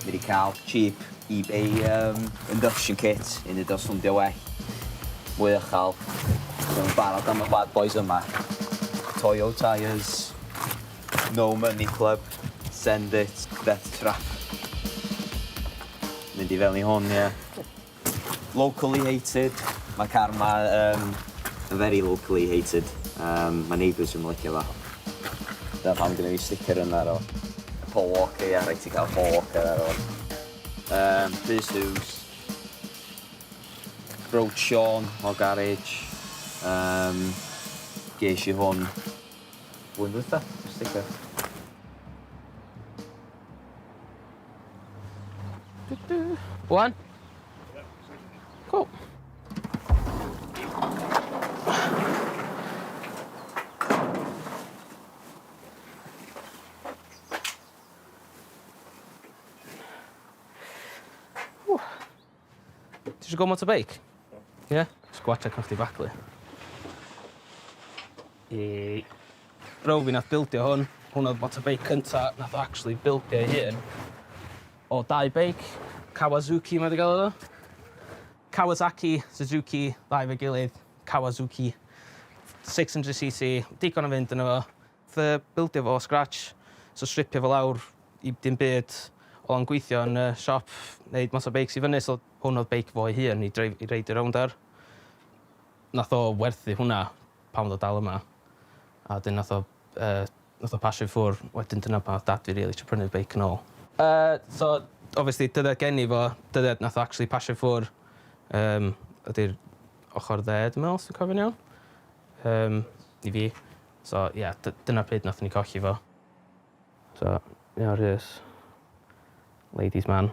Mae 'di cael cheap eBay yym induction kit i neud o swndio well, mwy uchel. So yn barod am y bad boys yma. Toyo tyres. No money club, send it, death trap. Mynd i fewn i hwn, ie. Locally hated. Mae car 'ma yym yn very locally hated. Yym ma' neighbours ddim yn licio fo. Dyna pam gynna fi sticker yna ar o. Paul Walker ia, rhaid ti cael Paul Walker ar o. Yym Rhys Hughes. Brawd Siôn o garej. Yym gesh i hwn Blwyddyn dwytha, sticker. Wan? Cool. Ti isio go motorbike? Ie? Yeah? Jyst gwatsiad cyn chdi baglu. I bro fi nath bildio hwn. Hwn oedd motorbike cynta nath o actually bildio ei hun. O dau beic. Kawazuki mae 'di galw fo. Kawasaki, Suzuki, ddau efo'i gilydd. Kawazuki. 600cc, digon o fynd yno fo. Nath e bildio fo o scratch, so stripio fo lawr i dim byd. Oedd o'n gweithio yn y siop neud motorbikes i fyny so hwn oedd beic fo'i hun i dreif- i reidio rownd ar. Nath o werthu hwnna pan o'dd o dal yma a wedyn nath o yy nath o pasio i ffwr' wedyn dyna pan nath dad fi rili trio prynu'r beic yn ôl. Yy so obviously dyddiad geni fo, dyddiad nath o actually pasio i ffwr' yym ydi'r ochor dde dwi me'wl os dwi'n cofio'n iawn. Yym i fi. So ie dyna pryd nathon ni colli fo. So ia Rhys. Ladies man.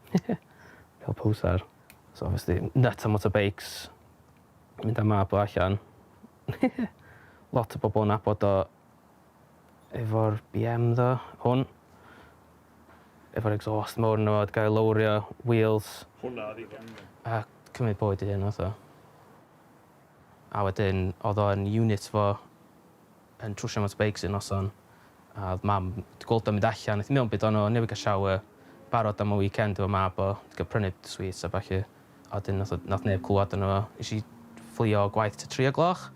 Cael posar. So obviously nut am motorbikes. Mynd â mab o allan. Lot o bobl yn nabod o efo'r BM ddo, hwn. Efo'r exhaust mowr yno fo, 'di gael ei lowrio, wheels. Hwnna oedd 'i gang. A cymryd bywyd ei hun nath o. A wedyn o'dd o yn unit fo yn trwsio motorbikes un noson a o'dd mam 'di gweld o'n mynd allan nath 'i meddwl 'im byd ono newydd ga'l shower barod am y weekend efo mab o 'di ga'l prynu sweets a ballu a wedyn nath o nath neb clwad arno fo. Nesh i fflio o gwaith tua tri o gloch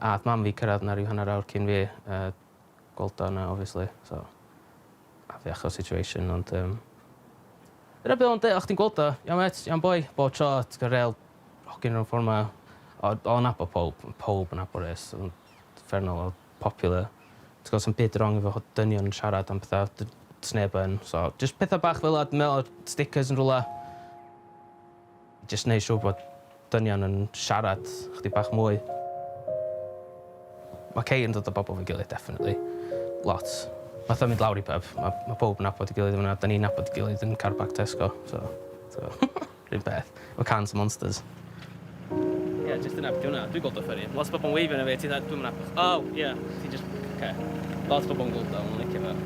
a ath mam fi cyrradd 'na ryw hanner awr cyn fi a gweld o yna obviously so afiach o situation ond yym dyna be' o'dd o'n deu' o' chdi'n gweld o iawn mêt iawn boi bob tro ti ga'l rêl hogyn rownd ffor 'ma o- o'dd o'n nabod powb ma' powb yn nabod Rhys o'dd o'n uffernol o popular. Ti gwel' sa'm byd rong efo dynion yn siarad am petha sneb yn so jyst petha bach fel 'a dwi me'wl stickers yn rwla. Jyst neu' siŵr bod dynion yn siarad chydig bach mwy. Ma' ceir yn dod â bobol efo'i gilydd definitely. Lot. Fatha mynd lawr i pyb ma' ma' powb yn nabod 'i gilydd yn fan 'na 'dan ni'n nabod 'i gilydd yn car park Tesco so so 'run peth. Efo cans o Monsters. Ie jyst dyna be' 'di wnna. Dwi'n gweld o funny. Lot o bobol yn weifio arna fi a ti fatha dwi'm yn nabod o ie ti jyst oce. Lot o bobol yn gweld o ma' nw'n licio fo.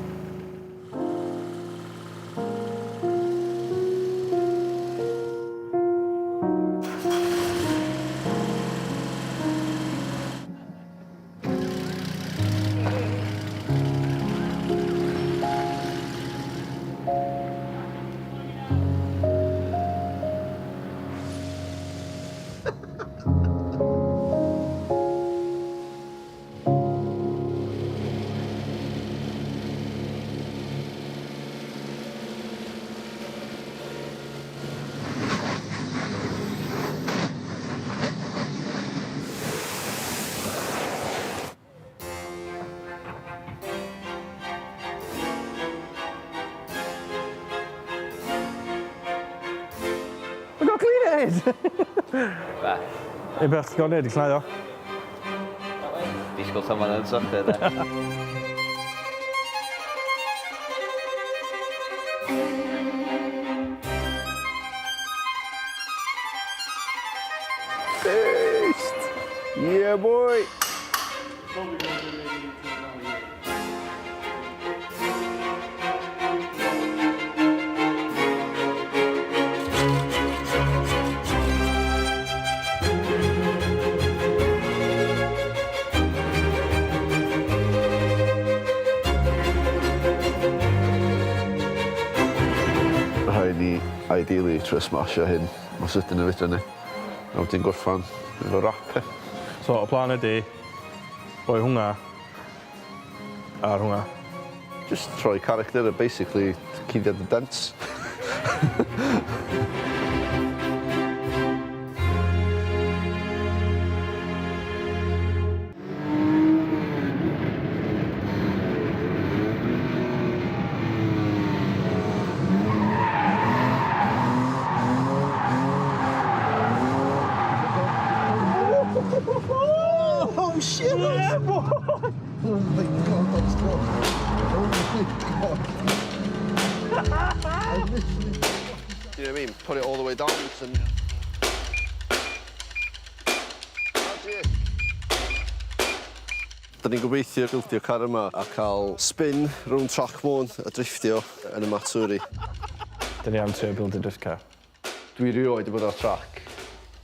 Look how clean it is! Be? Ei beth ti'n gwneud i llnau o? Disgwyl tan ma'n yn sychu de. Beast! Yeah boy! Rhaid ni ideally trio smasho hyn mor sydyn a fedra ni. A wedyn gorffan efo wrap ia? So y plan ydi rhoi hwnna ar hwnna. Jyst troi character a basically cuddiad y dents. Oh shit! Yeah, boy! Oh my god, that was close. Oh my god. I literally... Do you know what I mean? Put it all the way down and... Da ni'n gobeithio bildio car yma a cael spin rownd trac Môn a drifftio yn y Maturi. Da ni am trio bildio drift car. Dwi rioed 'di bod ar trac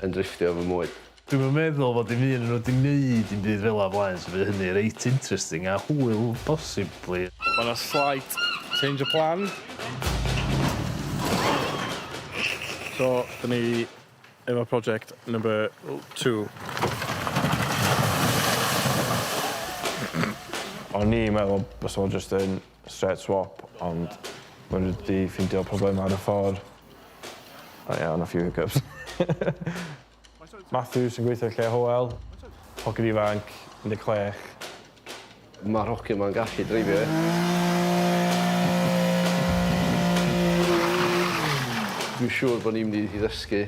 yn drifftio fy mywyd. Dwi'm yn meddwl fod dim un o nhw 'di neud dim byd fela o blaen so fydd hynny reit interesting a hwyl possibly. Ma' 'na slight change of plan. So, 'da ni efo project number two. O'n i'n meddwl bysa fo jyst yn straight swap ond Maen nhw wedi ffeindio problemau ar y ffordd. Oh yeah, and a few hiccups. Matthew sy'n gweithio lle Hywel, hogyn ifanc, 16. Mae'r hogyn ma'n gallu dreifio, ie. Dwi'n siŵr bod ni'n mynd i ddysgu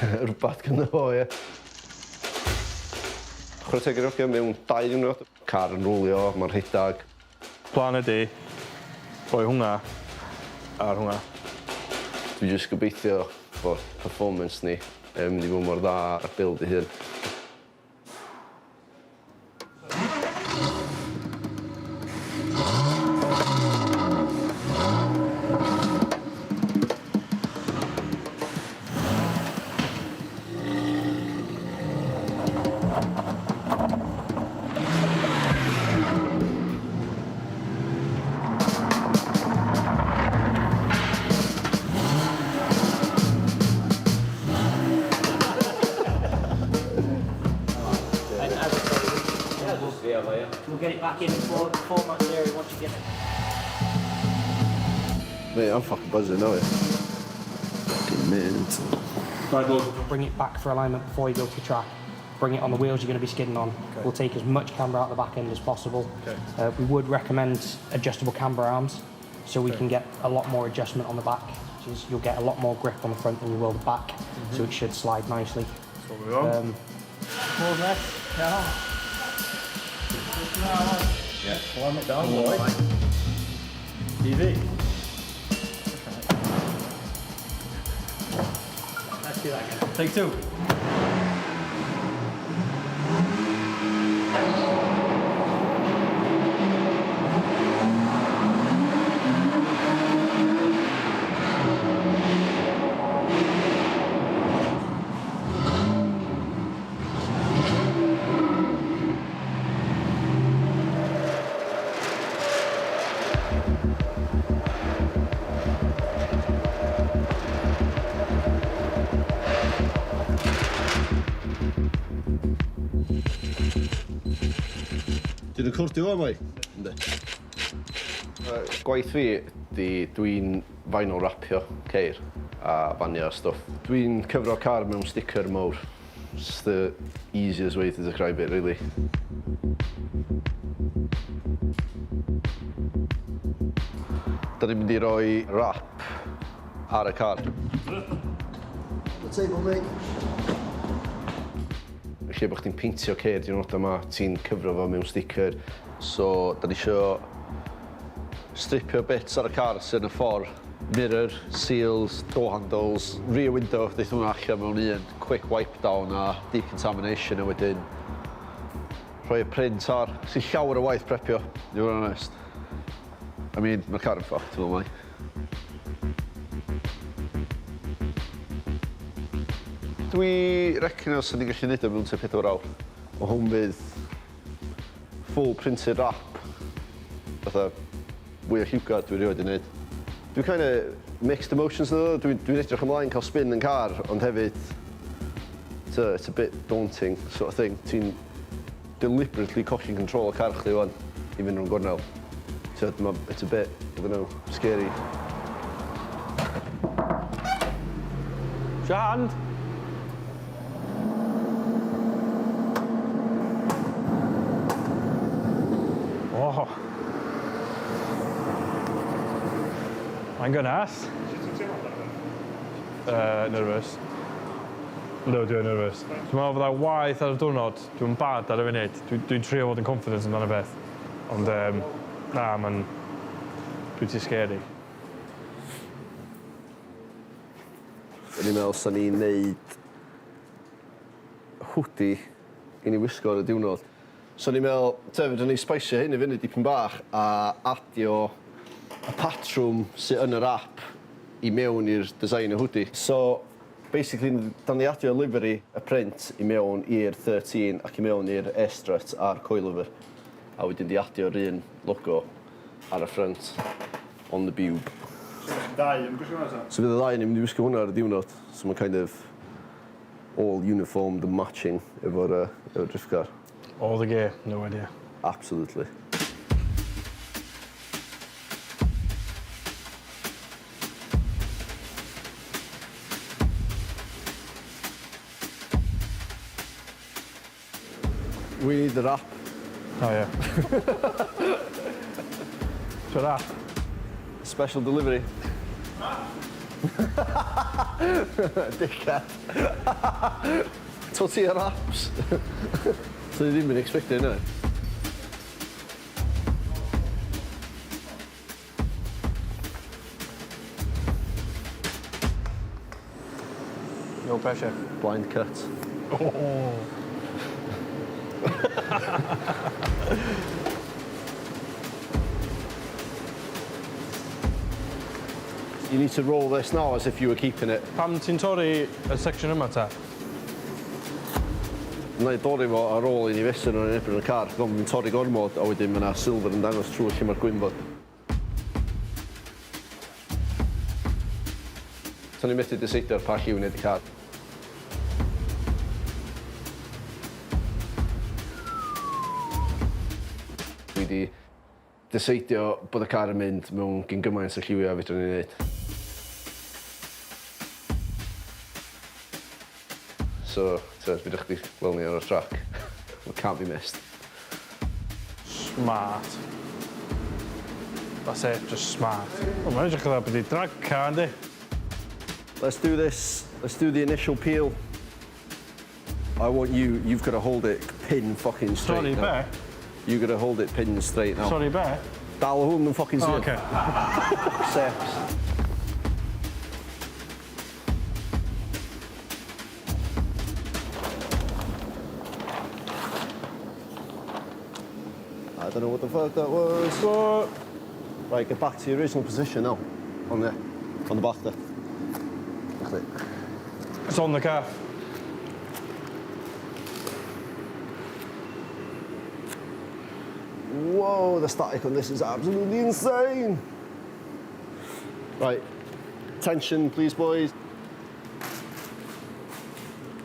rhywbeth gynno fo, ie. Chwarae teg i'r hogia mewn dau ddiwrnod. Car yn rowlio, ma'n rhedag. Plan ydi rhoi hwnna ar hwnna. Dwi jyst gobeithio bod performance ni yn mynd i fod mor dda â'r build ei hun. We'll get it back in four, four months area once you get it. Mate, I'm fucking buzzing now. Fucking mint. Bring it back for alignment before you go to the track. Bring it on the wheels you're going to be skidding on. Okay. We'll take as much camber out the back end as possible. Okay. Uh, we would recommend adjustable camber arms so we Okay. can get a lot more adjustment on the back. Which is you'll get a lot more grip on the front than you will the back, so Mhm. it should slide nicely. That's what we want. More left, yeah. Yeah, climb it down, boy. TV. Let's do that again. Take two. Ti'n recordio fo, mwy? Yndi. Yy, Gwaith fi 'di dwi'n vinyl wrapio ceir a fanio a stwff. Dwi'n cyfro car mewn sticker mowr. It's the easiest way to describe it, really. Da ni'n mynd i roi wrap ar y car. The table, mate. Lle bod chdi'n peintio ceir diwrnod yma, ti'n cyfro fo mewn sticker. So, da ni isio stripio bits ar y car sy'n y ffordd. Mirror, seals, door handles, rear window, deith hwnna allan mewn un quick wipe down a decontamination a wedyn rhoi y print ar. Sy'n llawer o waith prepio, i fod yn onest. I mean, mae'r car yn fucked fel mae. Dwi recno os ni'n gallu neud o mewn tua 4 awr. O hwn fydd full printed wrap. Fatha fwy o lliwgar dwi rioed 'di neud. Dwi kinda mixed emotions ynddo fo. Dwi'n dwi edrych ymlaen cael spin yn car, ond hefyd it's a, it's a bit daunting sort of thing. Ti'n deliberately colli control o car chdi ŵan i fynd rownd gornel. T'od, ma' it's a bit, I don't know, scary. Your hand. Oh. Mae'n gynnas. Sut ti'n teimlo amdano fe? Nervous. No, dwi'n nervous. Dwi'n meddwl fydda waith ar y diwrnod, dwi'n bad ar y funud. Dwi'n dwi trio fod yn confident amdano beth. Ond, um, na, mae'n pretty scary. O'n i'n meddwl sa'n ni'n neud hoodie i ni wisgo ar y diwrnod. So o'n i'n meddwl, te, fedrwn ni spiceio hyn i fyny dipyn bach a adio y patrwm sy yn yr app i mewn i'r design y hoodie. So, basically, da ni adio livery y print i mewn i'r 13 ac i mewn i'r air-strut a'r coilover. A wedyn di adio'r un logo ar y front on the bube. So dau yn gwisgo hwnna ta? So fydd y ddau yn mynd i wisgo hwnna ar y diwrnod. So mae'n kind of all uniformed and matching efo'r uh, efo drift car. All the gear, no idea. Absolutely. We need the wrap. Oh, yeah. So wrap. Special delivery. Dickhead. Tortilla wraps. So ni ddim yn expectio hynna. No pressure. Blind cut. Oh. You need to roll this now as if you were keeping it. Pam ti'n torri y section yma ta? Na i dorri fo ar ôl i ni fesur nhw'n erbyn y car. Dwi'n mynd torri gormod a wedyn mae yna silver yn dangos trwy lle mae'r gwyn fod. So ni'n methu decidio ar pa lliw i wneud y car. Dwi 'di decidio bod y car yn mynd mewn gyn gymaint o lliwiau fedrwn ni wneud. So, t'od, fedrwch chdi gweld ni ar y track. We can't be missed. Smart. That's it, just smart. O, mae'n edrych fatha bod i drag car, yndi? Let's do this. Let's do the initial peel. I want you, you've got to hold it pin fucking straight Sorry, now. be? You've got to hold it pin straight now. Sorry, be? Dal hwn yn fucking Oh, syth. okay. Seps. I don't know what the fuck that was. What? Right, get back to your original position now. On the back there. That's it. It's on the car. Whoa, the static on this is absolutely insane. Right, tension, please, boys.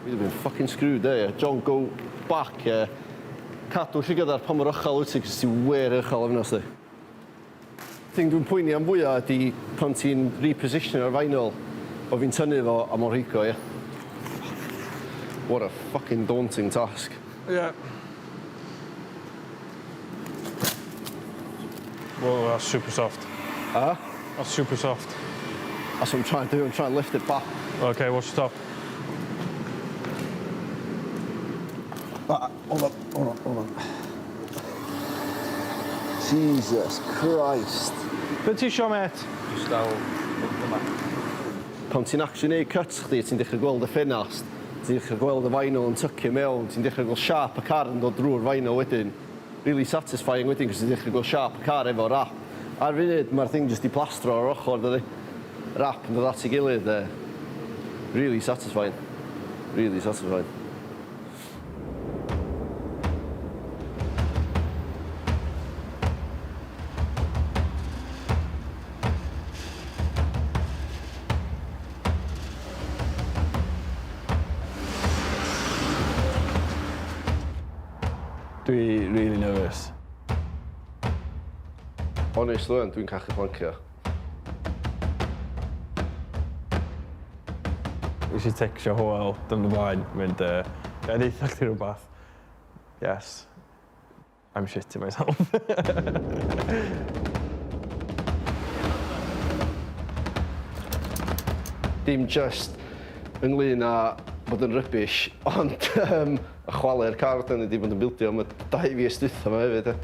We'd have been fucking screwed there. John, go back, yeah. Cadw llygad ar pa mor uchel wyt ti, cos ti wir uchel efo sti. Thing dwi'n poeni am fwyaf ydy pan ti'n repositionio'r vinyl, o fi'n tynnu fo a mor rhwygo, ie. What a fucking daunting task. Yeah. Whoa, that's super soft. Huh? That's super soft. That's what I'm trying to do, I'm trying to lift it back. Okay, watch the top. Right, hold on, hold on, hold on. Jesus Christ. Be ti isio, mate? Just dal yma. Pan ti'n actually neud cuts chdi, ti'n dechrau gweld y ffenast, ti'n dechrau gweld y vinyl yn tucio mewn, ti'n dechrau gweld siap y car yn dod drwy'r vinyl wedyn. Really satisfying wedyn, cos ti'n dechrau gweld siap y car efo wrap. Ar funud, mae'r thing just i plastro ar ochr, dydi. Wrap yn dod at ei gilydd. Really satisfying. Really satisfying. Dwi really nervous. Honestly, dwi'n cachu plancio. Nes i textio Hywel dyn y blaen, mynd, ga i ddeutha chdi rhywbeth. Yes, I'm shitting myself. Dim just ynglyn â bod yn rubbish, ond y chwalu'r car dan ni wedi bod yn bildio am y 2 fis dwytha yma hefyd. E.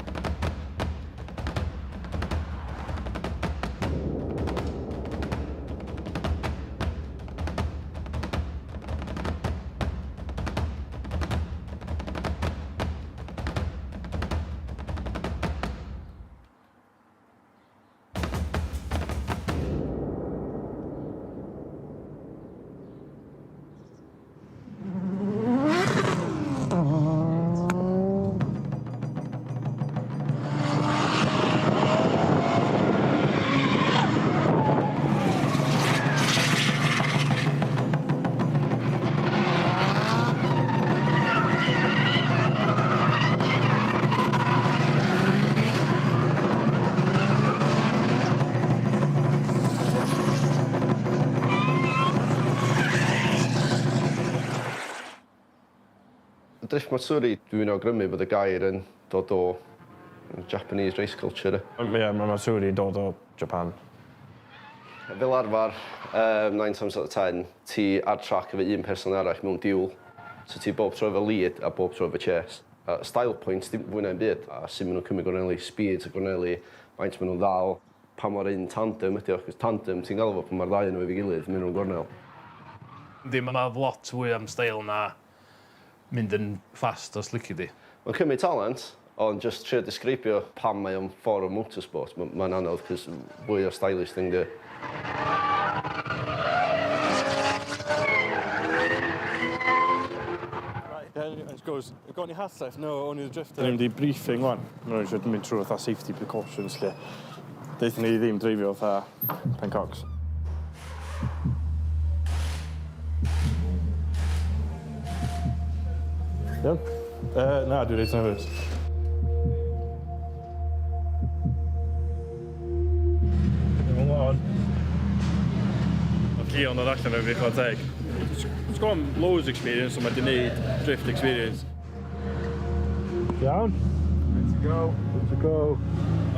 Drift Matsuri, dwi'n awgrymu bod y gair yn dod o Japanese race culture. Ie, mae Matsuri yn dod o Japan. Fel arfer, um, 9 times out of 10, ti ar track efo un person arall mewn duel. So ti bob tro efo lead a bob tro efo chase. Style points dim fwy na'm byd. A sut ma' nhw'n cymryd gorneli, speeds y gorneli, faint ma' nhw'n ddal, pa mor in tandem ydi o, 'chos tandem ti'n galw fo pan ma'r ddau o nhw efo'i gilydd yn mynd rownd gornel. Yndi, ma' lot fwy am steil na mynd yn fast os lici di. Mae'n cymryd talent, ond jyst trio disgrifio pam mae o'n ffordd o motorsport, mae'n anodd, cos fwy o stylish thing 'di o. Right, then it goes, got any hats left? No, only the drifter. Dyn ni'n mynd i briefing wan. Maen nhw'n eisiau mynd trwy fatha safety precautions lle. Deuthon ni ddim dreifio fatha pencogs. Iawn? Na, dwi reit nervous. Come on. Oedd Llion oedd allan efo fi, chwarae teg. It's got loads of experience, so mae di wneud drift experience. Iawn. Good to go. Good to go.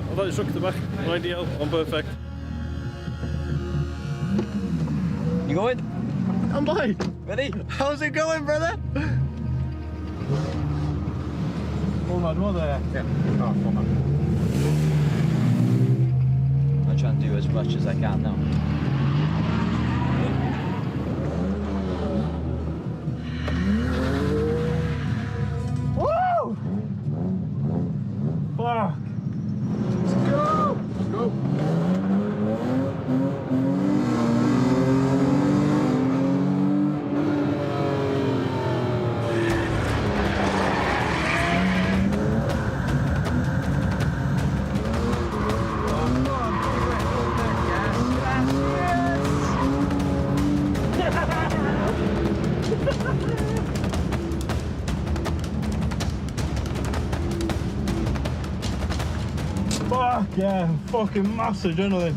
Oedd o'n instructor bach, yn ideal, ond perfect. You going? I'm boy. Ready? How's it going, brother? Hold on, hold on. Yeah. Oh, come on. I'm trying to do as much as I can now. Woo! Fuck! Let's go! Let's go! Fuck yeah, fucking massive adrenaline.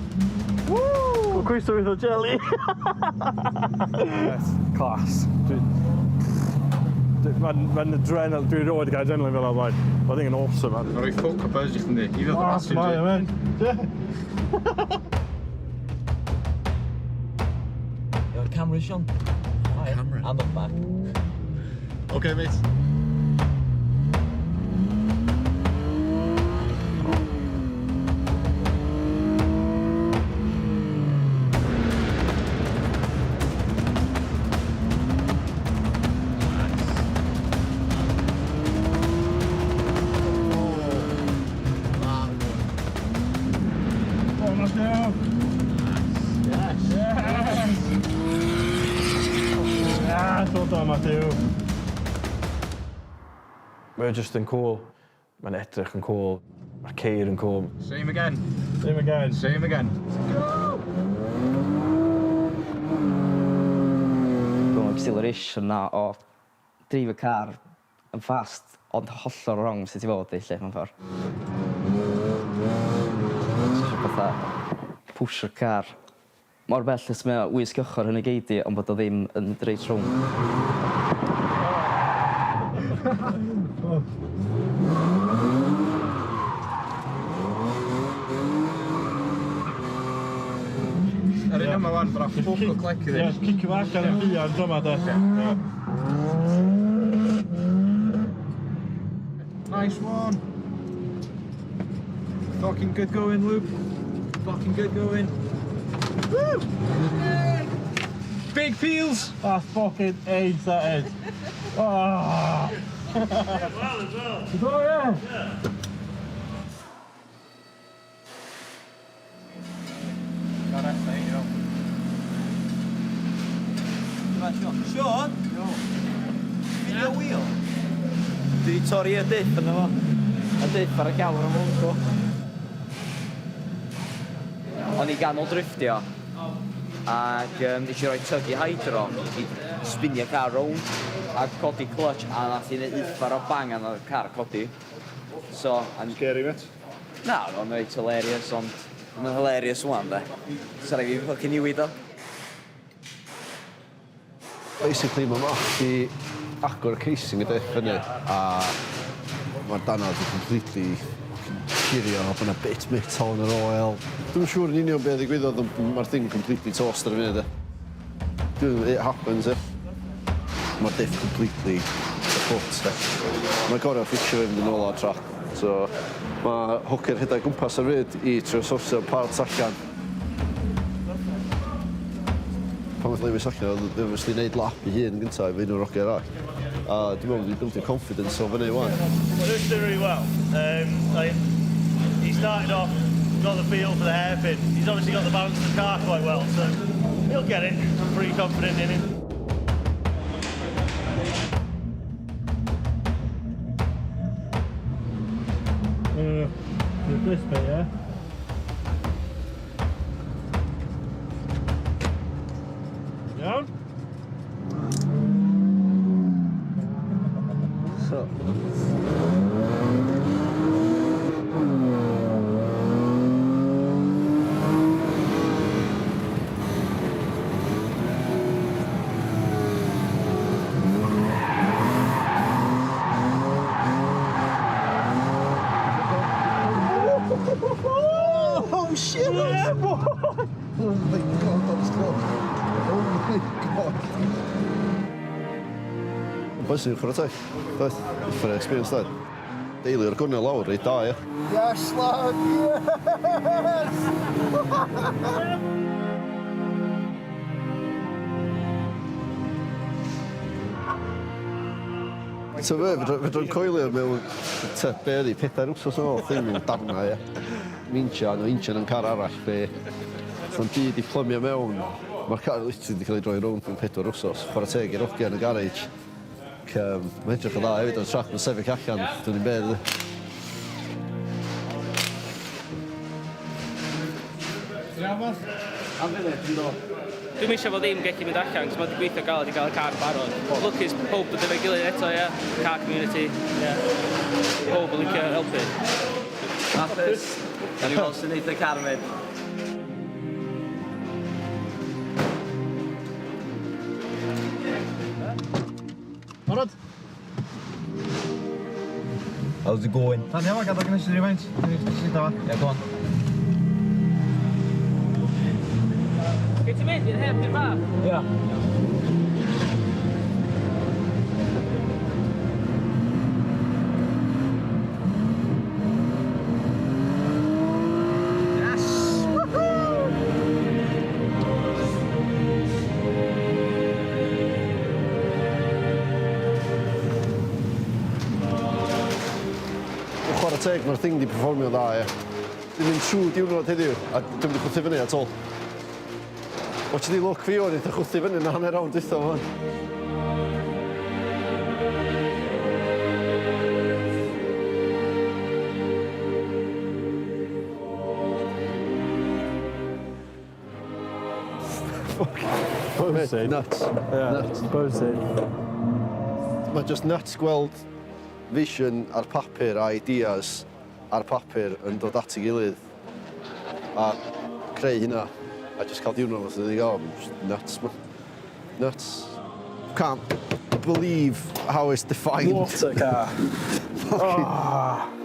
Woo! Croeso with o jelly. Yes, class. Mae'n ma adrenaline, dwi erioed wedi cael adrenaline fel o'r blaen. Mae'n thing yn awesome, man. Mae'n rhoi ffwc o buzz i chdi. I ddod o Class, mae, man. Yeah. Your camera, Sean. Camera. And the back. Okay, mate. Oh, let's go. Yes. Yes. Yes, well done, Matthew. Mae o just yn cool. Mae'n edrych yn cool. Mae'r ceir yn cool. Same again. Same again. Same again. Dwi'n acceleration na o dreif y car yn fast ond hollol wrong sut i fod i lle mewn ffordd. Ti isio fatha pwshio'r car mor bell as mae o wysg ochr hynny gei di ond bod o ddim yn mynd reit rownd. Yr un yma wan, bra ffwc o clec iddi. Ie, cicio fo allan yn fuan tro 'ma de. Nice one. Fucking good going, Luke. Fucking good going. Woo! Big feels. That's fucking ace, that is. Oh. Well as well. Oh, yeah. Yeah. Sean? Video wheel? Dwi 'di torri y diff yno fo. Y diff ar y llawr yn mwncw. O'n i ganol drifftio ac nes i roi tug i hydro i spinio car rownd a codi clutch a nath i neud uffar o bang a nath y car codi. So... And... Scary, mate. Na, oedd o'n reit hilarious ond mae'n hilarious wan de. Sa raid fi fucking newid o. Basically, mae Matt di agor y casing y diff fyny a mae'r danod 'di completely curio, bod 'na bit metal yn yr oil. Dwi'm yn siŵr yn union be' ddigwyddodd ond ma'r thing completely toast ar y funud ia. Dwi'n it happens ia. Ma'r diff completely kaput de. Mae gor'o' fixio fe fynd yn ôl ar track. So ma' hwcyr rhedag gwmpas ar fyd i trio sortio'r parts allan. Pan nath Lewis allan o'dd o obviously neud lap 'i hun yn gynta efo un o'r ogia arall. A dwi me'wl bod 'di bildio confidence o fyny ŵan. Lewis did really well. Um, like, he started off, got the feel for the hairpin. He's obviously got the balance of the car quite well, so he'll get it. I'm pretty confident in him. This bit, yeah? Iawn? So. Oh shit! Yeah, boy! Oh my god, that was close. Oh my god. Bysyn, chwarae teg. Doedd, different experience doedd. Deulu o'r gwrnel lawr, reit da, ia. Yes, lad, yes! So fe, fedrwn coelio mewn, te, be oedd hi, pedair wsos yn ôl, thing mewn darnau, ia. Injan, o injan yn car arall, be. So'n byd i plymio mewn. Mae'r car literally wedi cael ei droi rownd mewn 4 wsos. Chwarae teg i'r ogia yn y garej. Ac, mae'n edrych yn dda hefyd ar y trac, mae'n sefyll allan, dwi'n i'n bedd. Iawn, boss? Am funud, dwi'n dod. Dwi'm eisiau fo ddim gallu mynd allan, cos mae wedi gweithio galed i gael y car barod. Lwcus pob dod efo'i gilydd eto, ie. Car community, ie. Pob yn licio helpu. Hapus. Gawn ni weld sut neith y car mynd. Barod? How's it going? Dan iawn, gadael gynnes i rywfaint. Yeah, go on. Gei ti mynd i'r hairpin bach? Ia. Yes! Woohoo! Chwarae teg, mae'r thing di perfformio dda, ie. Dwi'n mynd trwy diwrnod heddiw, a dwi'n mynd i chwythu fyny at all. Watch the look fi o'n eitha chwythu fyny yn hanner awr dwytha fan. Buzzing. Nuts. Yeah, Nuts. Buzzing. Mae just nuts gweld vision ar papur a ideas ar papur yn dod at ei gilydd a creu hynna a just cael diwrnod fatha ni gael, just nuts man. Nuts. Can't believe how it's defined. What a car. Fucking Ah.